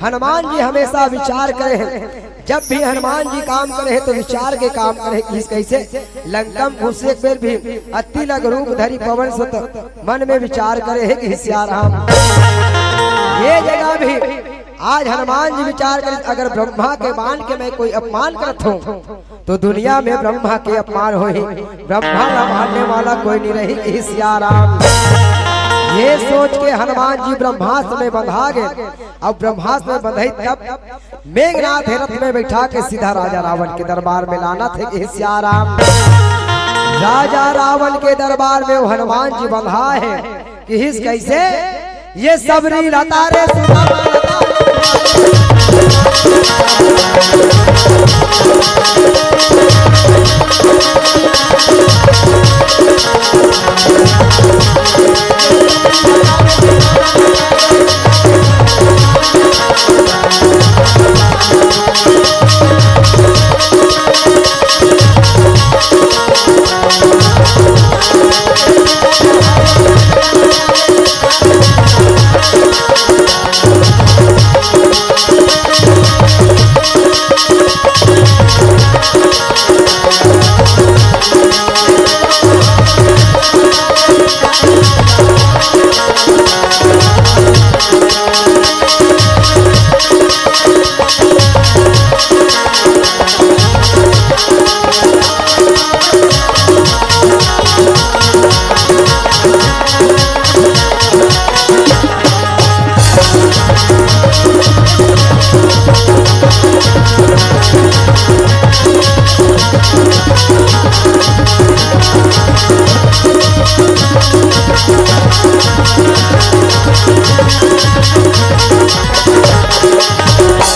हनुमान जी हमेशा विचार करे हे। जब भी हनुमान जी काम करे हे तो विचार के काम करे हे। किहिस कइसे? लंका में घुसे के बेर भी अति लग रूप धरि पवन सुत मन में विचार करे हे किहिस सियाराम। ये जगह भी आज हनुमान जी विचार करे, अगर ब्रह्मा के बाण के मैं कोई अपमान करत हों तो दुनिया में ब्रह्मा के अपमान होही, ब्रह्मा ला मानने वाला कोई नहीं रही किहिस सियाराम। ये सोच के हनुमान जी ब्रह्मास्त्र में बंधा गे। अब ब्रह्मास्त्र में बंधई तब मेघनाथ हे रथ में बैठा के सीधा राजा रावण के दरबार में लानत हे किहिस सियाराम। राजा रावण के दरबार में वो हनुमान जी बंधा हे। किहिस कइसे? ये सबरी लता रे सुदामा लता।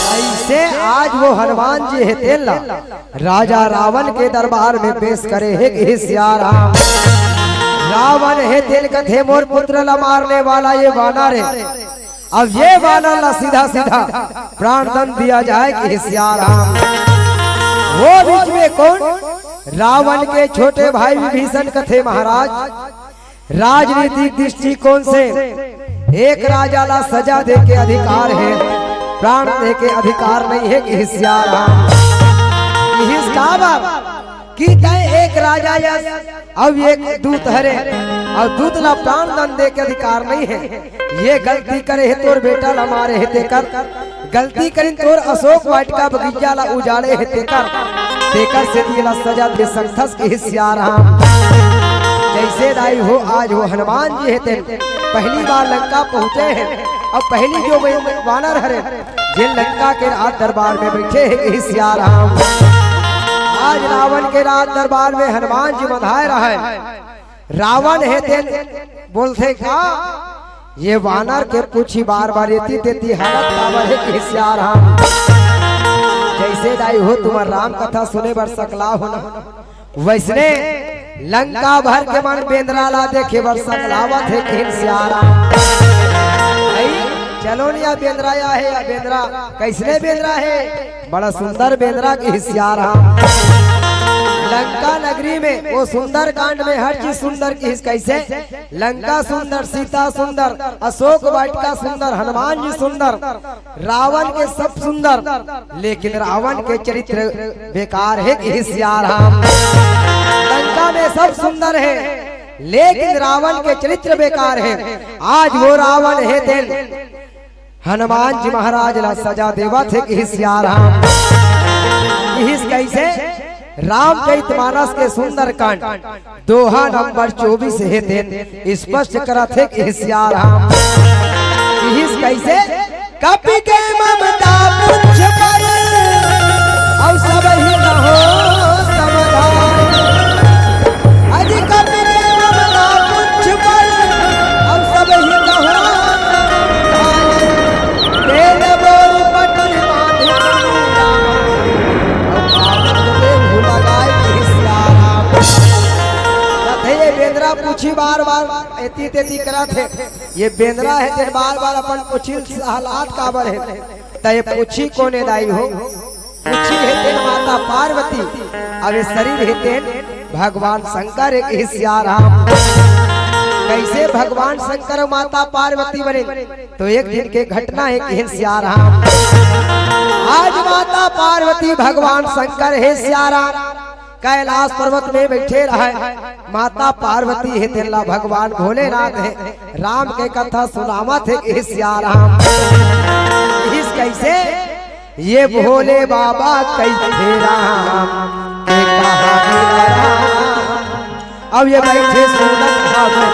अइसे आज वो हनुमान जी हे तेन ला राजा रावण के दरबार में पेश करे हे किहिस सियाराम। रावण हे तेन कथे मोर पुत्र ला मारने वाला ये वानर हे। अब ये वानर ला सीधा सीधा प्राण दंड दिया जाए किहिस सियाराम। वो बीच में कोन? रावण के छोटे भाई विभीषण कथे महाराज, राजनीतिक दृष्टिकोण से एक राजा ला सजा दे के अधिकार हे, प्राण दे के अधिकार नहीं हे किहिस सियाराम। किहिस काबर? कि तैं एक राजा यस अउ एक दूत हरे, अउ दूत ला प्राण दंड दे के अधिकार नइ हे। ये गलती करे हे तोर बेटा ला मारे हे तेकर, गलती करिन तोर अशोक वाटिका बगीचा ला उजाड़े हे तेकर, तेकर सेती एला सजा दे सकथस किहिस सियाराम। जइसे दाई हो आज वो हनुमान जी हे तेन पहली बार लंका पहुंचे हे अउ पहली जो वे वानर हरे जेन लंका के राज दरबार में बइठे हे किहिस सियाराम। आज रावण के राज दरबार में हनुमान जी मंधाय रहय। रावण हे तेन बोलथे का, ये वानर के पूछी बार बार एती तेती हालत काबर हे किहिस सियाराम। जइसे दाई हो तुमन राम कथा सुने बर सकला हो ना, वइसने लंका भर के मन बेंदरा ला देखे बर सकलावत हे किहिन सियाराम। अई, चलो न या बेंदरा या हे, या बेंदरा, कइसने बेंदरा हे? बड़ा सुंदर बेंदरा किहिस सियाराम। लंका नगरी में वो सुंदर कांड में हर चीज सुंदर किहिस। कइसे? लंका सुंदर, सीता सुंदर, अशोक वाटिका सुंदर, हनुमान जी सुंदर, रावण के सब सुंदर, लेकिन रावण के चरित्र बेकार हे किहिस सियाराम। लंका में सब सुंदर हे, लेकिन रावण के चरित्र बेकार हे। आज वो रावण हे तेन हनुमान जी महाराज ला सजा देवत हे किहिस सियाराम। किहिस कइसे? रामचरित मानस के सुंदरकांड दोहा नंबर चौबीस हे तेन स्पष्ट करत हे किहिस सियाराम। किहिस कइसे? कपि के ममता पुंछ पर, अउ सबहि कहो समझाय। अरे कपि के ममता पुंछ पर, अउ सबहि कहो समझाय। तेल बोल पटी बांधि राम, अउ कागद में भुला गाय किहिस सियाराम। कथे ये बेंदरा पूछी बार बार, एती तेती करत हे। ये बेंदरा हे तेन बार बार अपन पूछी ल सहलात काबर हे? त ये पूछी कोन हे दाई हो? पूछी हे तेन माता पार्वती, अउ ये शरीर हे तेन भगवान शंकर हे किहिस सियाराम। कइसे भगवान शंकर अउ माता पार्वती बने? तो एक दिन के घटना हे किहिन सियाराम। आज माता पार्वती भगवान शंकर हे सियाराम। कैलाश पर्वत में बइठे रहय। माता पार्वती हे तेन ला भगवान भोलेनाथ हे राम के कथा सुनावत हे किहिस सियाराम। किहिस कइसे? ये भोले बाबा कइथे राम के कहा बिना राम। अब ये बइठे सुनत हवय।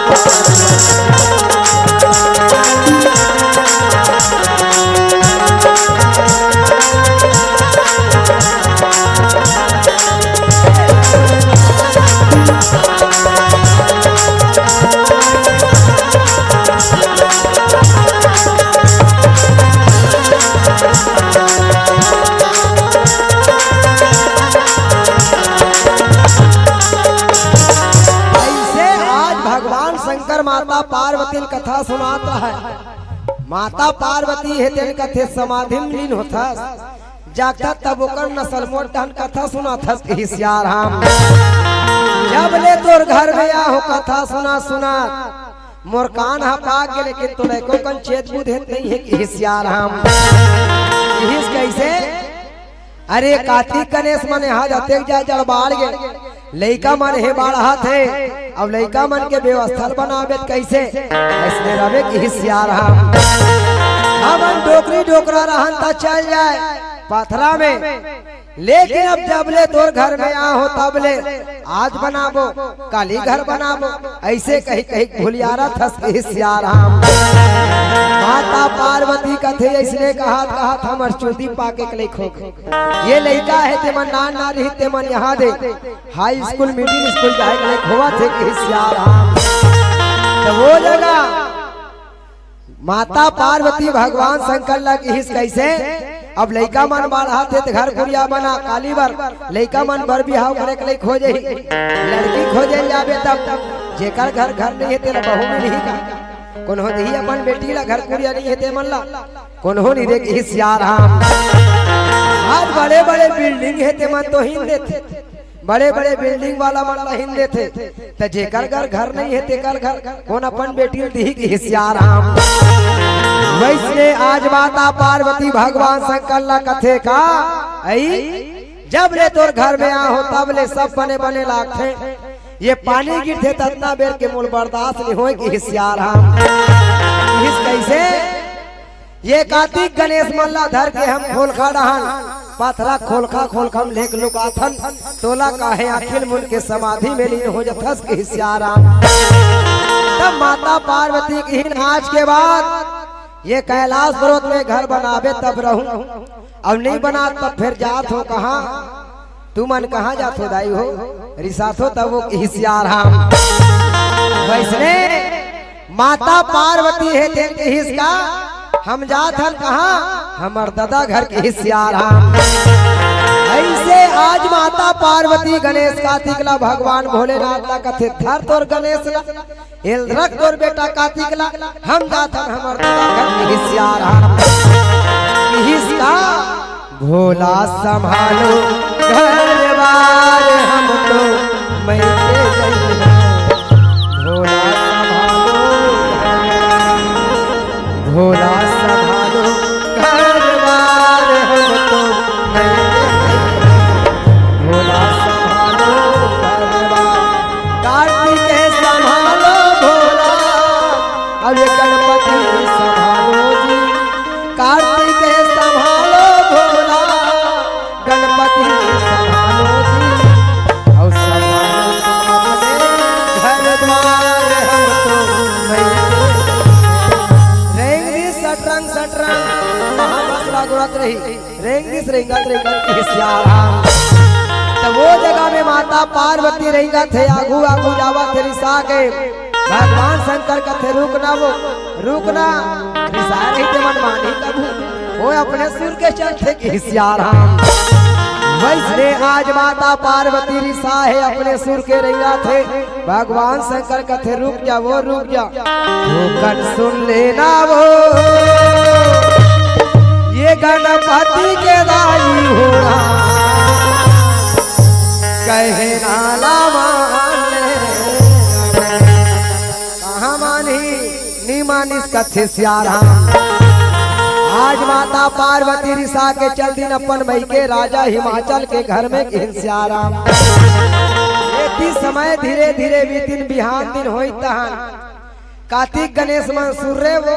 अइसे आज भगवान शंकर माता पार्वती ल कथा सुनात रहय। माता पार्वती हे तेन कथे समाधि म लीन होथस, जागथस तब ओकर नसल मोर डहन कथा सुनाथस किहिस सियाराम। जब ले तोर घर में आहूं कथा सुनात सुनात मोर कान ह पाक गे, लेकिन तोला एको कन चेत बुध हे नइ हे किहिस सियाराम। किहिस कइसे? अरे कातिक गनेस मन इहां जतेक जा जड़ बाढ़ गे, लइका मन हे बाढ़त हे, अब लइका मन के व्यवस्था ल बनाबे त कइसे? अइसने रबे किहिस सियाराम। हमन डोकरी डोकरा रहन त चल जाय पथरा में, लेकिन अब जब ले तोर घर में आहूं तब ले आज बनाबो, काली घर बनाबो, अइसे कहि कहि भुलियारथस किहिस सियाराम। माता पार्वती कथे अइसने कहत कहत हमर चुदी पाके के लइक हो गे। ये लइका हे तेमन नान नान रिहिस तेमन इहां दे हाई स्कूल मिडिल स्कूल जाय के लइक होवत हे किहिस सियाराम। त वो जगह माता पार्वती भगवान शंकर ला किहिस कइसे? अब लइका मन बाढ़त हे त घर कुरिया बना काली बर, लइका मन बर बिहाव करे के लइक हो जाही। लड़की खोजे ल जाबे तब जेकर घर घर नइ हे तेला बहू मिलही का? कोनो दिही अपन बेटी ला, घर कुरिया नइ हे तेमन ला, कोनो नइ रे किहिस सियाराम। आज बड़े बड़े बिल्डिंग हे तेमन तो हिन देथे, बड़े बड़े बिल्डिंग वाला मन ला हिन देथे, त जेकर घर घर नइ हे तेकर घर कोन अपन बेटी ल दिही किहिस सियाराम। वइसने आज माता पार्वती भगवान शंकर ला कथे का, अई जब ले तोर घर में आहों, तब ले सब बने बने लागथे। ये पानी गिरथे, ततना बेर के मोला बर्दाश्त नइ होय, किहिस सियाराम। किहिस कइसे? ये कातिक गनेस मन ला धर के हम खोलखा डहन, पथरा खोलखा, खोलखा म लेके लुकाथन, तोला काहे आँखी ल मूंद के समाधि में लीन हो जाथस, किहिस सियाराम। तब माता पार्वती किहिन, आज के बाद ये कैलाश पर्वत में घर बनाबे तब रहूं, अउ नइ बनात तब फेर जात हों कहाँ? तुमन कहाँ जाथो दाई हो? रिसाथो तब वो, किहिस सियाराम। वइसने माता पार्वती हे तेन किहिस का, हम जात हन कहाँ? हमर ददा घर, किहिस सियाराम। अइसे आज माता पार्वती गनेस कातिक ला, भगवान भोलेनाथ ला कथे, धर तोर गनेस ला, एल रख तोर बेटा कातिक ला, हम जात हन हमर ददा घर, किहिस सियाराम। किहिस का, भोला संभालो घर बार, हम तो मइके जइहन। भोला संभालो, भोला संभालो घर बार, हम तो मइके जइहन। भोला संभालो घर बार। कार्तिक संभालो भोला, अउ ये गणपति संभालो जी। कार्तिक संभालो भोला, गणपति संभालो जी। अउ संभालो संभालो घर द्वार, हम तो मइके रेंग दिस सटरंग सटरंग, महाबसला गोरत रही। रेंगिस रेंगत रेंगत किहिस सियाराम। त वो जगह में माता पार्वती रेंगत हे, आगू आगू जावत हे रिसा के। भगवान शंकर कथे, "रुक ना वो, रुक ना।" रिसा रही ते मन मानी कभू, वो अपने सुर के चलथे किहिस सियाराम। वइसने आज माता पार्वती रिसा हे, अपने सुर के रेंगत हे। भगवान शंकर कथे, "रुक जा वो, रुक जा।" धोखन सुन लेना वो, ये गणपति के दाई होना, कहे ना ला माने। कहाँ मानही, नी मानिस कथे सियाराम। आज माता पार्वती रिसा के चल दिन अपन मइके राजा हिमाचल के घर में, किहिन सियाराम। एती समय धीरे धीरे बीतिन, बिहान दिन होई तहन कातिक गनेस मन सुर्रे वो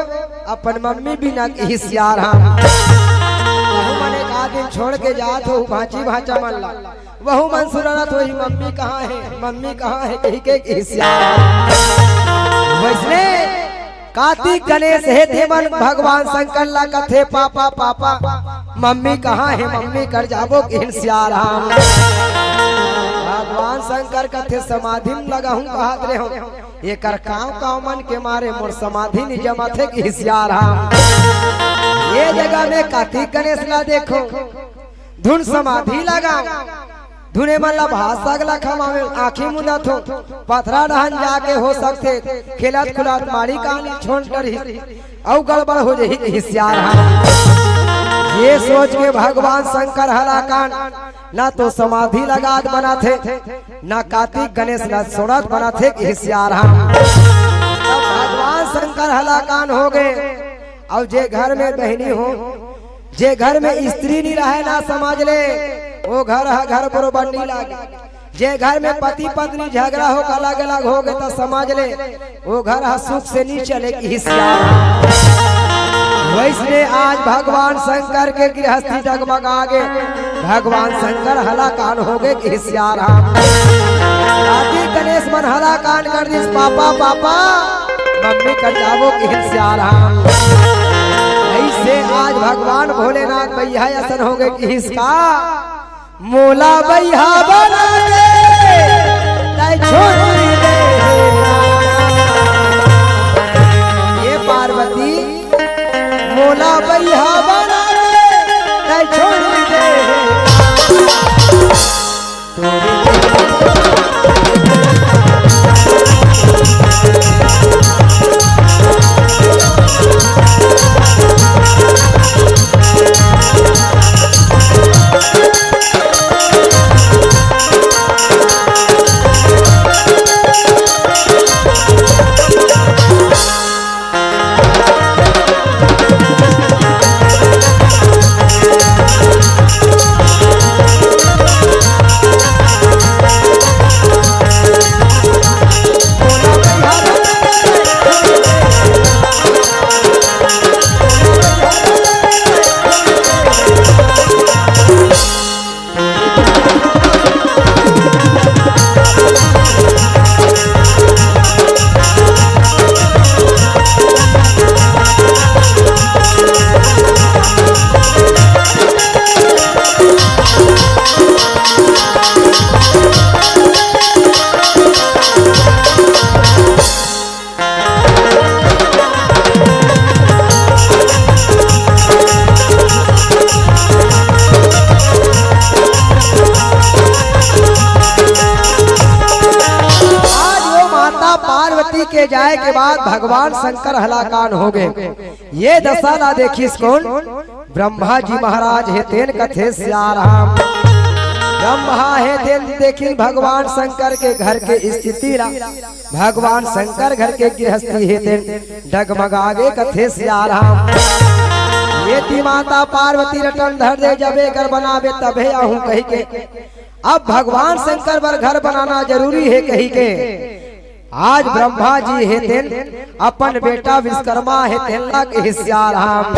अपन मम्मी बिना, किहिस सियाराम। वहू मन एक आध दिन छोड़ के जात हो भांची भांचा मन ला, वहू मन सुररत होही, "मम्मी कहाँ हे, मम्मी कहाँ हे?" कहिके, किहिस सियाराम। वइसने कातिक गनेस हे ते मन भगवान शंकर ला कथे, "पापा, पापा, मम्मी कहाँ हे, मम्मी कर जाबो?" किहिन सियाराम। भगवान शंकर कथे, "समाधि म लगाहूं कहत रेहेंव, एकर कांव कांव मन के मारे मोर समाधि नइ जमत हे," किहिस सियाराम। ये जगह में कातिक गनेस ला देखो, धुन समाधि लगाओ, धुने मन ला भात साग ला खवावे, आंखी मुंदत हो, पथरा डहन जाके हो सकथे, खेलत खुलत माड़ी कानी छोन डरही, अउ गड़बड़ हो जही, किहिस सियाराम। ये सोच के भगवान शंकर हलाकान, ना तो समाधि लगात बनत हे, ना कातिक गनेस ला सोड़त बनत हे, किहिस सियाराम। तब भगवान शंकर हलाकान हो गे। अउ जे घर में बहिनी हो, जे घर में स्त्री नइ रहय ना समझ ले, वो घर ह घर बरोबर नइ लागे। जे घर में पति पत्नी झगड़ा हो, अलग अलग हो गे त समझ ले, वो घर ह सुख से नइ चले, किहिस सियाराम। वइसने आज भगवान शंकर के गृहस्थी डगमगा गे, भगवान शंकर हलाकान हो गे, किहिस सियाराम। कातिक गनेस मन हलाकान कर दिस, "पापा, पापा, मम्मी कर जाबो," किहिन सियाराम। अइसे आज भगवान भोलेनाथ बइहा असन हो गे, किहिस का, "मोला बइहा बना के तैं छोड़ दे हे रामा। ये पार्वती, मोला बइहा बना के तैं छोड़ दे हे रामा।" पार्वती के जाए के बाद भगवान शंकर हलाकान हो गए। ये दशा ला देखिस कोन? ब्रह्मा जी महाराज हे तेन, कथे सियाराम। ब्रह्मा हे तेन देखिन भगवान शंकर के घर के स्थिति ला, भगवान शंकर घर के गृहस्थी हे तेन डगमगा गे, कथे सियाराम। ये ती माता पार्वती रटन धर दे, जबे घर बनाबे तभे आहूं कहिके। अब भगवान शंकर बर घर बनाना जरूरी हे कहिके आज ब्रह्मा जी हे तेन अपन बेटा विश्वकर्मा हे तेन ला कहे सियाराम।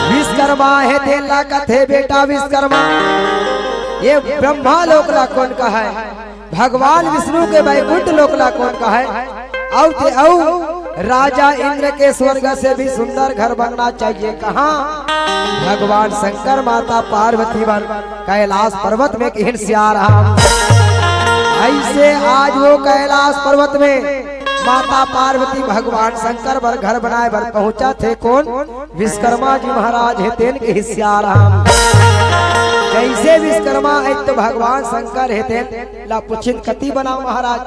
विश्वकर्मा हे तेन ला कथे बेटा विश्वकर्मा। ये ब्रह्मा लोक ला कोन कहे? भगवान विष्णु के बैकुंठ लोक ला कोन कहे? अउ ते अउ राजा इंद्र के स्वर्ग से भी सुंदर घर बनना चाहिए। कहाँ? भगवान शंकर माता पार्वती बर कैलाश पर्वत में कहिन सियाराम। ऐसे आज वो कैलाश पर्वत में माता पार्वती भगवान शंकर बर घर बनाए बर पहुंचा थे। कोन? विश्वकर्मा जी महाराज हे तेन कहे सियाराम। जैसे विश्वकर्मा हे तो भगवान शंकर हे तेन ला पुछिन कति बनाओ महाराज,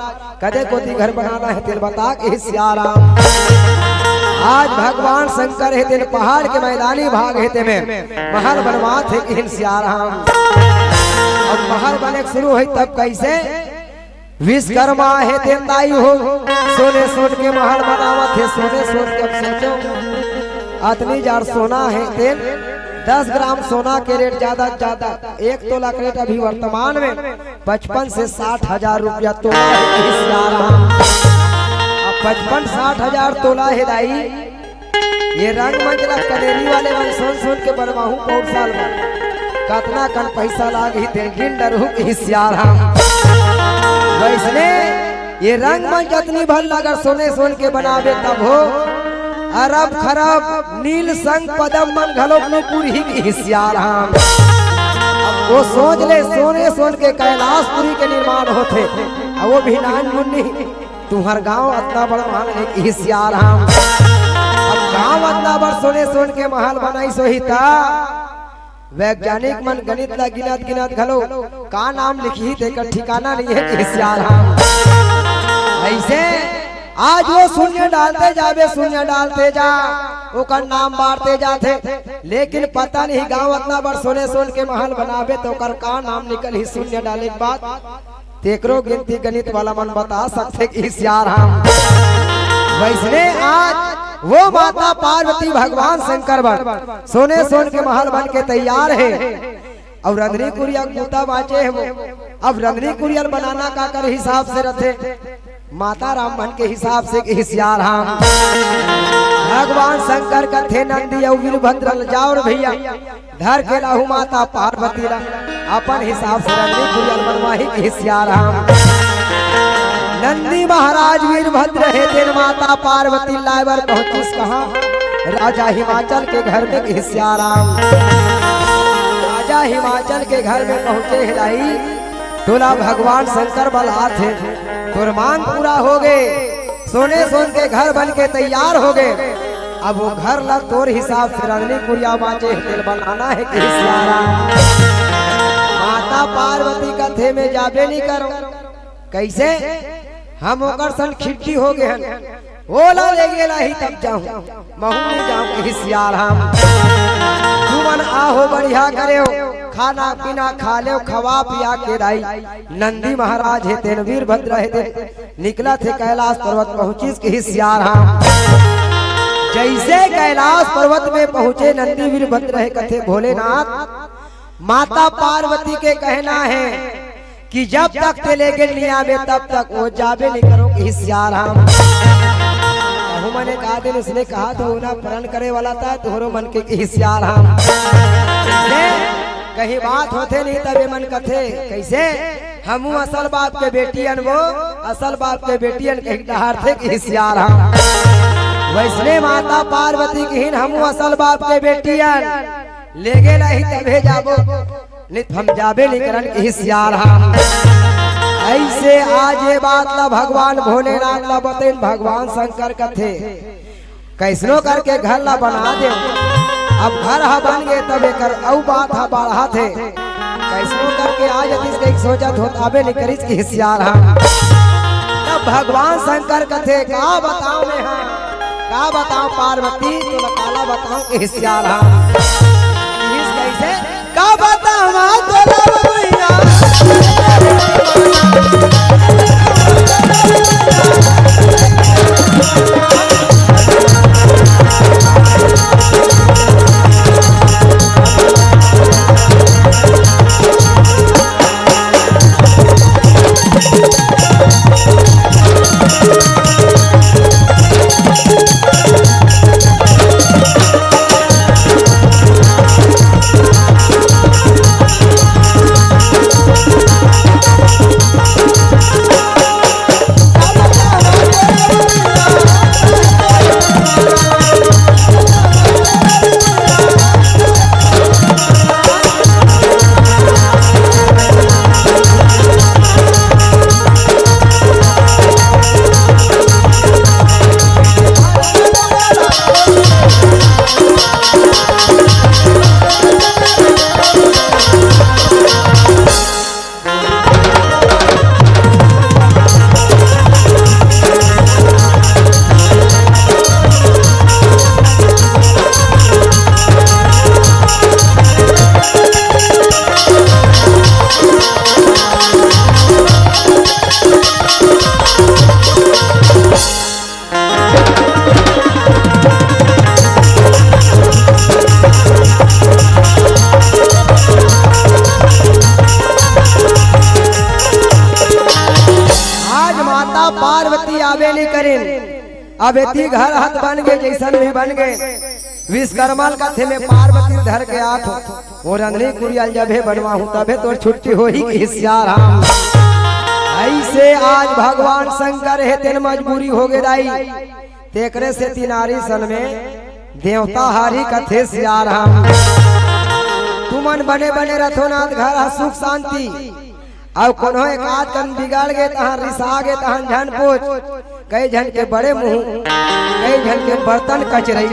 कदे कोती घर बनाना हे तेन बता कहे सियाराम। आज भगवान शंकर हे तेन पहाड़ के मैदानी भाग हे ते में महल बनवात हे कहिन सियाराम। अब महल बने के शुरू होई तब कैसे? विश्वकर्मा हे तेन दाई हो, सोने सोन के महल बनावत हे, सोने सोन के। अब सोचो, अतनी जार सोना हे तेन, दस ग्राम सोना के रेट ज्यादा से ज्यादा, एक तोला के रेट अभी वर्तमान में पचपन से साठ हजार रुपया तोला हे कहे सियाराम। अब पचपन साठ हजार तोला हे दाई, ये रंगमंच ला कनेरी वाले मन सोन सोन के बनवाहूं पौर साल में, कतना कन पैसा लागही तेन गिन डरहूं कहे सियाराम। वैसने ये रंगमंच अतनी भल अगर सोने सोन के बनाबे तब हो, अरब खरब नील संग पदम मन घलो नी पुरही कहे सियाराम। अब वो सोच ले सोने सोन के कैलाशपुरी के निर्माण होथे, अब वो भी नान मुन्नी तुंहर गांव अतना बड़ महल हे कहे सियाराम। अब गांव अतना बड़ सोने सोन के महल बनाइस होही त वैज्ञानिक मन गणित ला गिनत गिनत घलो का नाम लिखही तेकर ठिकाना नइ हे कहे सियाराम। ऐसे आज वो शून्य डालते जाबे, शून्य डालते जा, ओकर नाम बाढ़ते जाथे, लेकिन पता नहीं गांव अतना बड़ सोने सोन के महल बनाबे त ओकर का नाम निकलही शून्य डाले के बाद। तेकरो गिनती गणित वाला मन बता सकथे कहे सियाराम। वैसने आज वो माता पार्वती भगवान शंकर बर सोने सोन के महल बन के तैयार हे, अउ रंधनी कुरिया के बूता बांचे हे वो। अब रंधनी कुरिया ल बनाना काकर हिसाब से रथे? माता राम मन के हिसाब से कहे सियाराम। भगवान शंकर कथे नंदी अउ वीरभद्र ल, जाओ रे भैया, धर के लाहू माता पार्वती ला अपन हिसाब से रंधनी कुरिया ल बनवाही कहे सियाराम। नंदी महाराज वीरभद्र हे तेन माता पार्वती लाए बर पहुंचिस कहां? राजा हिमाचल के घर में कहे सियाराम। राजा हिमाचल के घर में पहुंचे हे दाई, तोला भगवान शंकर बलाथे, तोर मांग पूरा हो गे, सोने सोन के घर बन के तैयार हो गे। अब वो घर ला तोर हिसाब से रंधनी कुरिया बांचे हे तेल बनाना हे कहे सियाराम। माता पार्वती कथे में जाबे नहीं करो। कैसे? हम ओकर सन खिट्टी हो गए हन, ओला ले गेला ही तब जाहूं, महू नहीं जाहूं कहे सियाराम। तुमन आहो बढ़िया करेव, खाना पीना खा लेव, खवा पिया के दाई। नंदी महाराज हे तेन वीरभद्र हे तेन निकलत हे कैलाश पर्वत पहुंचिस कहे सियाराम। जैसे कैलाश पर्वत में पहुंचे नंदी वीरभद्र हे कथे भोलेनाथ, माता पार्वती के कहना हे कि जब तक ते लेगे नहीं आबे तब तक वो जाबे नहीं करो कहे सियाराम। कहूं मने का दिन उसने कहा तो ना प्रण करे वाला था तोहरो मन के कहे सियाराम। कहीं बात होथे नहीं तब ये मन कथे कैसे? हमू असल बाप के बेटी अन वो असल बाप के बेटी अन कहीं डहार थे कहे सियाराम। वैसने माता पार्वती कहिन हमू असल बाप के बेटी अन लेगे नहीं तभे जाबो, नहीं तो हम जाबे नहीं करन कहे सियाराम। ऐसे आज ये बात ला भगवान भोलेनाथ ला बतेन भगवान शंकर कथे कैसनो करके घर ला बना दे। अब घर ह बन गे तब एकर अउ बात ह बढ़ाथे। कैसनो करके आज अतिश कहीं सोचत होत अबे नहीं करिस कहे सियाराम। तब भगवान शंकर कथे, "का बताओं मैं हा, का बताओं पार्वती, तोला काला बताओं के सियार हा।" कहिस कइसे, "का बताओं तोला भैया।" आज माता पार्वती आबे नइ करिन। अब एती घर हत बन गे, जइसन भी बन गे, विश्वकर्मा ल कथे में पार्वती ल धर के आत हों, वो रंधनी कुरिया ल जभे बनवाहूं तभे तोर छुट्टी होही कि सियार हा। अइसे आज भगवान शंकर हे तेन मजबूरी होगे दाई, तेकरे सेती नारी सन में देवता हारही कथे सियार हा। तुमन बने बने रथो ना त घर हा सुख शांति, अउ कोनो एक आध कन बिगड़ गे तहन रिसा गे तहन झन पूछ। कई झन के बड़े मुंह, कई झन के बर्तन कचरई,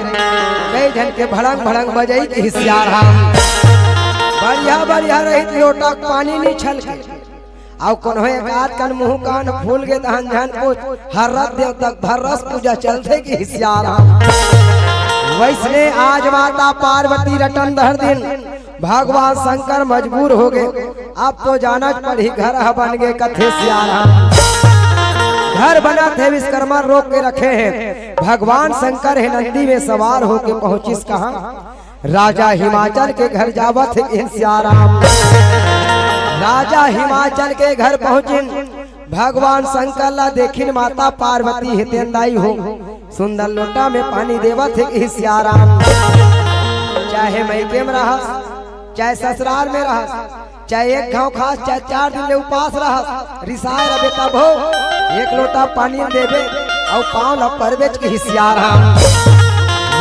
कई झन के भड़ंग भड़ंग बजई कि सियार हा। बढ़िया बढ़िया रहित लोटा के पानी नइ छलके, अउ कोनो एक आध कन मुंह कान फूल गे तहन झन पूछ। हर रात देवता के भर रस पूजा चलथे कि सियार हा। वइसने आज माता पार्वती रटन धर दिन भगवान शंकर मजबूर होगे, अब तो जाना पड़ही, घर ह बन गे कथे सियार हा। घर बनत हे, विश्वकर्मा रोक के रखे हे, भगवान शंकर हे नंदी में सवार होके पहुंचिस कहां? राजा हिमाचल के घर जावत हे कहे सियार हा। राजा हिमाचल के घर पहुंचिन, भगवान शंकर ला देखिन माता पार्वती हे तेन दाई हो सुंदर लोटा में पानी देवत हे कहे सियार हा। चाहे मइके में रहस, चाहे ससुराल में रहस, चाहे एक घांव खास, चाहे चार दिन ले उपास रहस, रिसाय रबे तभो एक लोटा पानी देबे अउ पांव ला परबेच कहे सियार हा।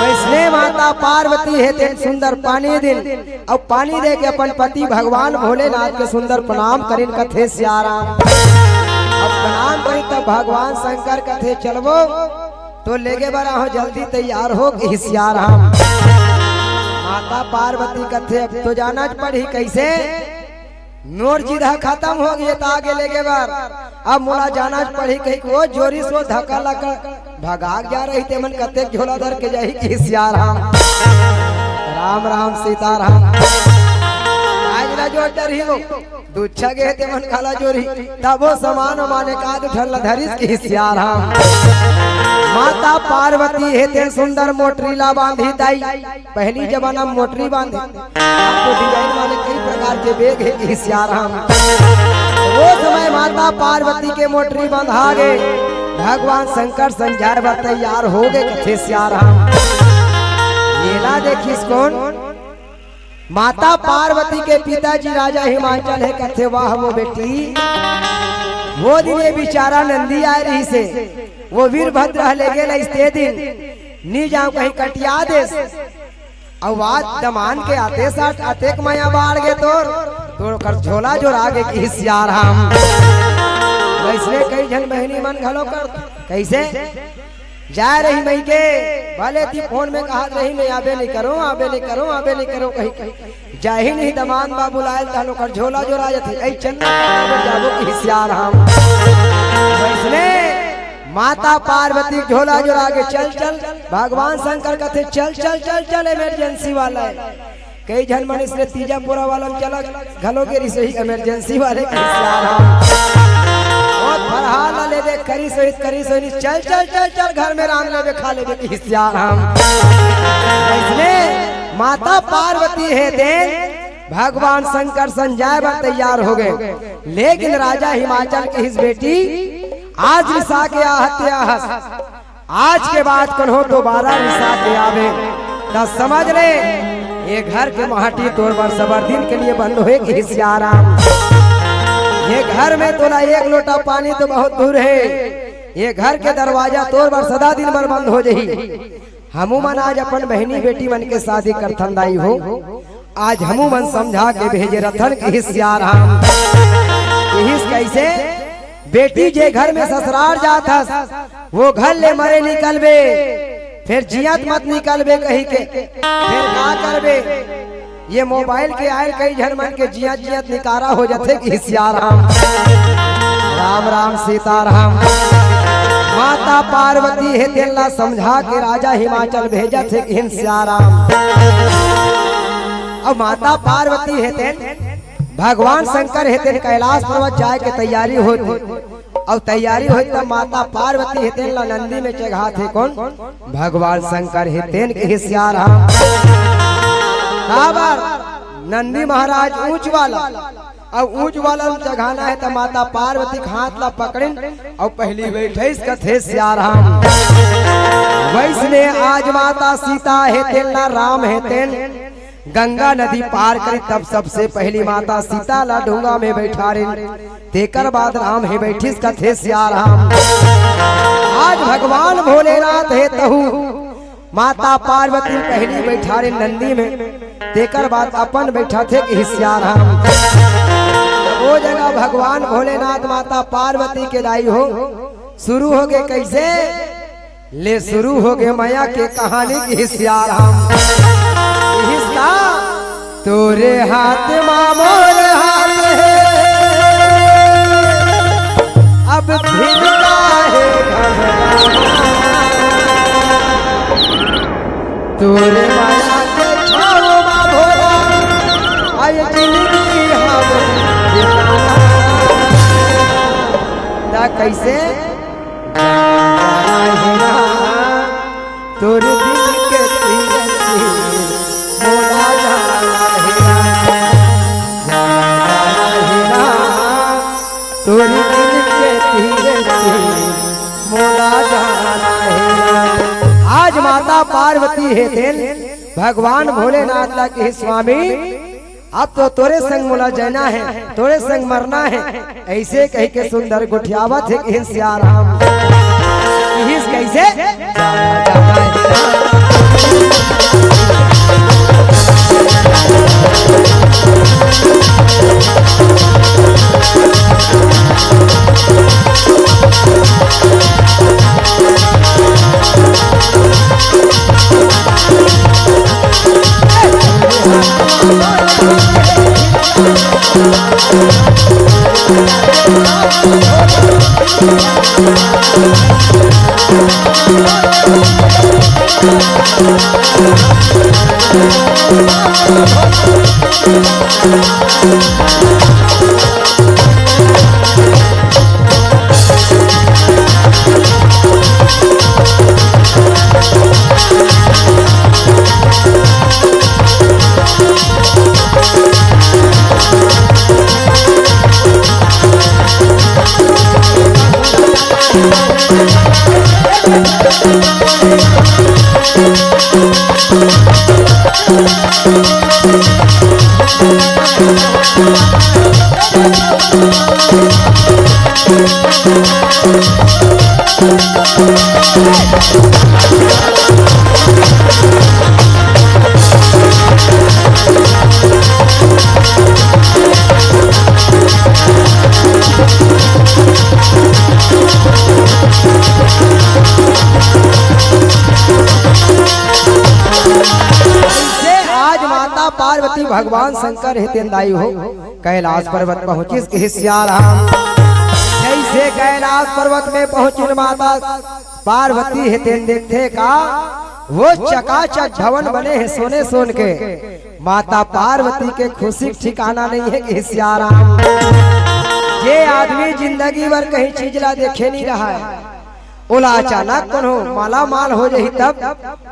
वइसने माता पार्वती हे तेन सुंदर पानी दिन अउ पानी दे के अपन पति भगवान भोलेनाथ के सुंदर प्रणाम करिन कथे सियार हा। अब प्रणाम करिन त भगवान शंकर कथे, "चलबो तो लेगे बर आहों, जल्दी तैयार हो कहे सियार हा।" माता पार्वती कथे, "अब तो जाना च पड़ही, कइसे? मोर जिद ह खतम होगे त आगे लेगे बर अब मोला जाना च पड़ही," कहिके ओ जोरिस ओ धक्का लगा भगाग जा रही, तेमन कतेक झोला धर के जाही कहे सियार हा। राम राम सीताराम। आज ला जोर डरही वो, दुच्छा गे तेमन काला जोरही, तभो समान माने का दू ठन ला धरिस कहे सियार हा। माता पार्वती हे तेन सुंदर मोटरी ला बांधी दाई, पहिली जमाना में मोटरी बांधे, अब तो डिजाइन वाले कई प्रकार के बैग हे कहे सियार हा। वो समय माता पार्वती के मोटरी बंधा गे, भगवान शंकर संझाय बर तैयार होगे कथे सियार हा। येला देखिस कोन? माता पार्वती के पिताजी राजा हिमाचल हे कथे, "वाह वो बेटी, वो दिन ये बिचारा नंदी आय रहिसे, वो वीरभद्र ह लेगे लइस ते दिन, नी जांव कहीं कटिया देस।" अउ आज दमान के आते साठ अतेक मया बाढ़ गे तोर, तोर ओकर झोला जोरा गे कहे सियार हा। वइसने कई झन बहिनी मन घलो कर, कइसे? जाय रही मइके, भले ती फोन में कहत रही, "मैं आबे नइ करों, आबे नइ करों, आबे नइ करों," कही, कही। जाही नहीं दमान बा बुलाय ल, तहन ओकर झोला जोरा जथे, "अई चल ना, जाबो कहे सियार हा।" वइसने माता पार्वती झोला झोला के चल चल, भगवान शंकर कथे, "चल, चल, चल, चल, इमरजेंसी वाला हे।" कई झन मन इसने तीजा पोरा वाला में चला घलो गे रिसही, इमरजेंसी वाले के हिसियार हम। ओ फरहाल ला ले दे, करी सहित, करी सहित, चल, चल, चल, चल, घर में रांध लेबे, खा लेबे के हिसियार हम। इसने माता पार्वती हे तेन भगवान शंकर संजाय बर तैयार हो गए, लेकिन राजा हिमाचल के हिस बेटी आज रिसा के आहत ते आहस। आज के बाद कन्हो दोबारा रिसा के आवे, त समझ ले, ये घर के माटी तोर बर सबर दिन के लिए बंद होए के हिसियाराम। ये घर में तोला एक लोटा पानी तो बहुत दूर हे, ये घर के दरवाजा तोर बर सदा दिन बर बंद हो जही। हमू मन आज अपन बहिनी बेटी मन के शादी करथन दाई हो, आज हमू मन समझा के भेजे रथन के हिसियाराम। इहिस कैसे? बेटी जे घर में ससुरार जात हस, वो घर ले मरे निकलबे, फिर जियत मत निकलबे कही के, फिर का करबे? ये मोबाइल के आयल कई झन मन के जियत जियत निकारा हो जथे के हिसियाराम। राम राम सीताराम। माता पार्वती हे तेन ला समझा के राजा हिमाचल भेजत हे के हिसियाराम। अब माता पार्वती हे तेन भगवान शंकर हे तेन कैलाश पर्वत जाए के तैयारी होत हे। अउ तैयारी होई त माता पार्वती हे तेन ला नंदी में चघात हे कोन? भगवान शंकर हे तेन के हिसियाराम। काबर? नंदी महाराज ऊंच वाला, अउ ऊंच वाला में चघाना हे त माता पार्वती के हाथ ला पकड़िन अउ पहली बैठे इसका थे सियाराम। वैसने आज माता सीता हे तेन ला राम हे तेन गंगा नदी पार करी, तब सबसे पहली माता सीता ला डोंगा में बैठारिन, तेकर बाद राम हे बैठिस कथे सियाराम। आज भगवान भोलेनाथ हे तहु माता पार्वती पहली बैठारिन नंदी में, तेकर बाद अपन बैठा थे कि सियाराम। वो जगह भगवान भोलेनाथ माता पार्वती के दाई हो शुरू हो गए कैसे? ले शुरू हो गए मया के कहानी के सियाराम। इहिस का तोरे हाथ मा मोर हाथ हे, अब फिर काहे घबराना। तोरे माया के छाव मा भोला, आय जिंदगी हम बिताना। ता कैसे? जाना हे ना, तोर दिल के तीर से मोला जाना हे ना। जाना हे ना, तोर दिल के तीर से मोला जाना हे ना। आज माता पार्वती हे तेन भगवान भोलेनाथ ला के स्वामी अब तो तोरे संग मोला जाना हे, तोरे संग मरना हे, ऐसे कह के सुंदर गोठियावत हे किहिन सियाराम। किहिस कैसे? आज माता पार्वती भगवान शंकर हे तेन दाई हो कैलाश पर्वत पहुंचिस किहिस सियाराम। जैसे से कैलाश पर्वत में पहुंचिन माता पार्वती हे तेन देखथे का, वो चकाचक भवन बने हे सोने सोन के। माता पार्वती के खुशी के ठिकाना नहीं हे कि सियाराम। जे आदमी जिंदगी भर कहीं चीज ला देखे नहीं रहा है, ओला अचानक कोनो माला माल हो जाही तब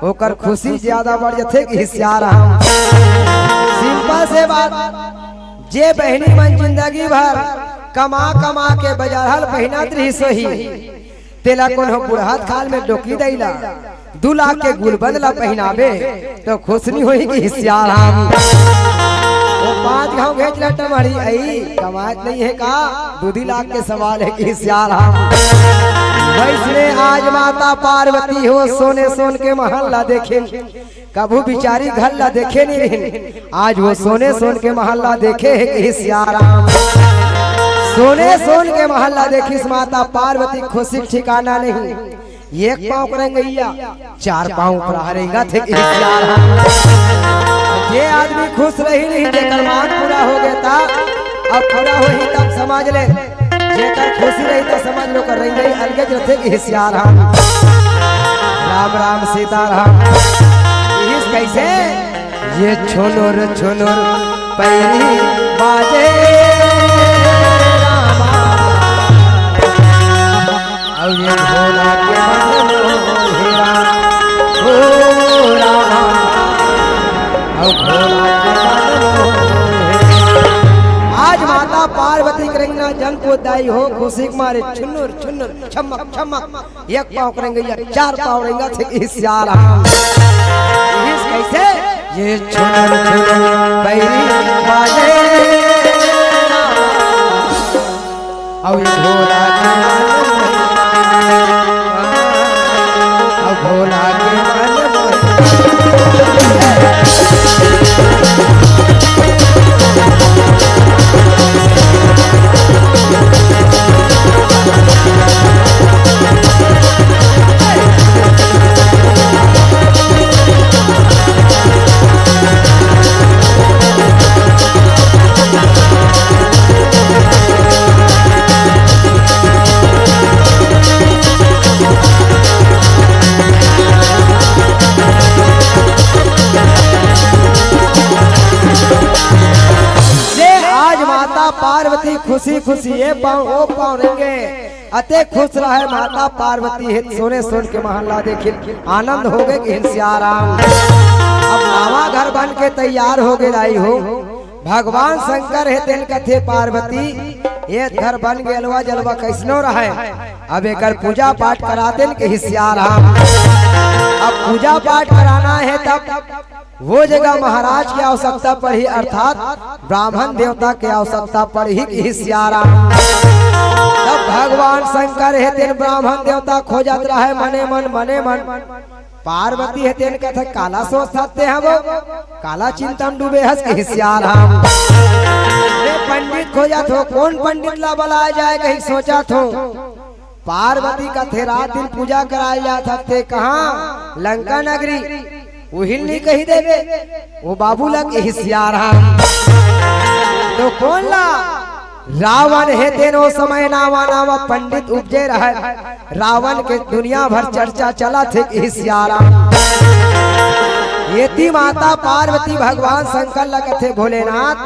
ओकर खुशी ज्यादा बढ़ जथे कि सियाराम। सिंपल से बात, जे बहिनी मन जिंदगी भर कमा कमा के बजारल पहिनत रहिस होही, तेला कोनो बुढ़त काल में डोकी दई ला दू लाख के गुलबंद ला पहिनाबे तो खुश नहीं होही कि सियाराम। वो पांच घाव घेच ला टमारी आई, कमात नहीं हे का? दू दी लाख के सवाल हे कि सियाराम। वैसने आज माता पार्वती हो सोने सोन के महल ला देखे, कभू बिचारी घर ला देखे नहीं रहिन, आज वो सोने सोन के महल ला देखे हे कि सियाराम। सोने सोन के महल ला देखिस माता पार्वती, खुशी के ठिकाना नहीं। एक पाँव के रेंगइया, चार पाँव ऊपर रेंगत हे कि सियाराम। जे आदमी खुश रही नहीं, जेकर मांग पूरा हो गया था, अब पूरा होही तब समझ ले, जेकर खुशी रही तो समझ लो, कर रही अलगे रथे कि सियाराम। राम राम सीताराम। इस कैसे? ये छुनुर छुनुर पैरी बाजे रामा। अउ ये भोला के मन मोहेरा, ओ रामा। अउ भोला के मन मोहेरा। आज माता पार्वती के रेंगना जन को दाई हो, खुशी के मारे छुनुर छुनुर, छमक छमक। एक पाँव के रेंगइया, चार पाँव रेंगत हे कि सियाराम। इस कैसे? ये छुनुर छुनुर पैरी बाजे। अउ ये भोला के मन मोहे। अउ भोला के मन मोहे। से आज माता पार्वती खुशी खुशी ये पाँव, ओ पाँव रेंगे। अते खुश रहे माता पार्वती हे सोने सोन के महल ला देखिन, आनंद हो गए कि सियाराम। अब नावा घर बन के तैयार हो गए दाई हो। भगवान शंकर हे तेन कथे पार्वती, ये घर बन गए, अलवा जलवा कैसनो रहे, अब एकर पूजा पाठ करा देन कि सियाराम। अब पूजा पाठ कराना हे तब वो जगह महाराज के आवश्यकता पड़ही, अर्थात ब्राह्मण देवता के आवश्यकता पड़ही कि सियाराम। तब भगवान शंकर हे तेन ब्राह्मण देवता खोजत रहे मने मन, मने मन। पार्वती हे तेन कथे, काला सोचत हे वो, काला चिंतन डूबे हस कि सियाराम। ये पंडित खोजत हो, कौन पंडित ला बुलाया जाए कहीं सोचत हो। पार्वती कथे रात दिन पूजा कराए जात हते, कहाँ? लंका नगरी। उहिल नहीं कही देवे, वो बाबू लग सियाराम। तो कौन ला? रावण हे तेन ओ समय नावा नावा पंडित उपजे रहे। रावण के दुनिया भर चर्चा चलत हे कि सियाराम। एती माता पार्वती भगवान शंकर ला कथे भोलेनाथ,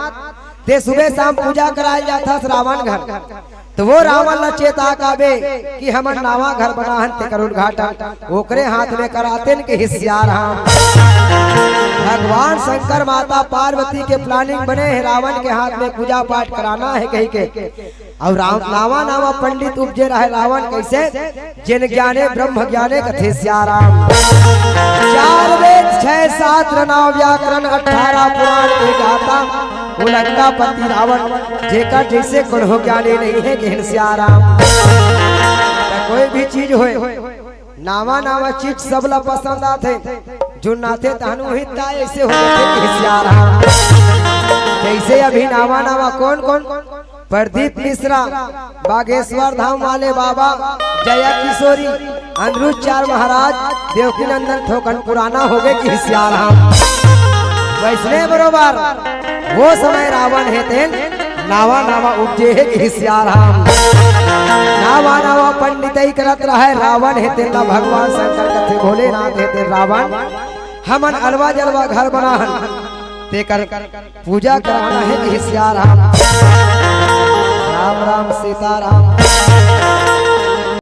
ते सुबह शाम पूजा कराए जात हस रावण घर। तो वो रावण ला चेता काबे कि हमन नावा घर बना हन तेकर उद्घाटन ओकरे हाथ में करातेन कि सियाराम। भगवान शंकर माता पार्वती के planning बने हे रावण के हाथ में पूजा पाठ कराना हे कही के। अउ राम नावा नावा पंडित उपजे रहे रावण कैसे, जेन ज्ञाने ब्रह्म ज्ञाने कथे सियाराम। चार वेद छह शास्त्र नौ व्याकरण अठारह पुराण के ज्ञाता वो लंकापति रावण, जेकर जैसे कोनो ज्ञानी नहीं हे, कहन सियाराम। त कोई भी चीज होय, नावा नावा चीज सबला पसंद आथे, जुन्नाथे तहनु ही ता ऐसे हो जाथे कि सियाराम। जैसे अभी नावा नावा कौन कौन, प्रदीप मिश्रा, बागेश्वर धाम वाले बाबा, जया किशोरी, अनिरुद्ध चार महाराज, देवकी नंदन थोकन पुराना हो गए कि सियाराम। वैसने बरोबर वो समय रावण हे तेन नावा नावा उपजे हे कि सियाराम। नावा नावा पंडितई करत रहय, रावण हे तेला भगवान शंकर कथे, भोलेनाथ हे तेल रावण। हमन अलवा जलवा घर बनाहन, तेकर पूजा कराना हे कि सियाराम। राम राम सीताराम।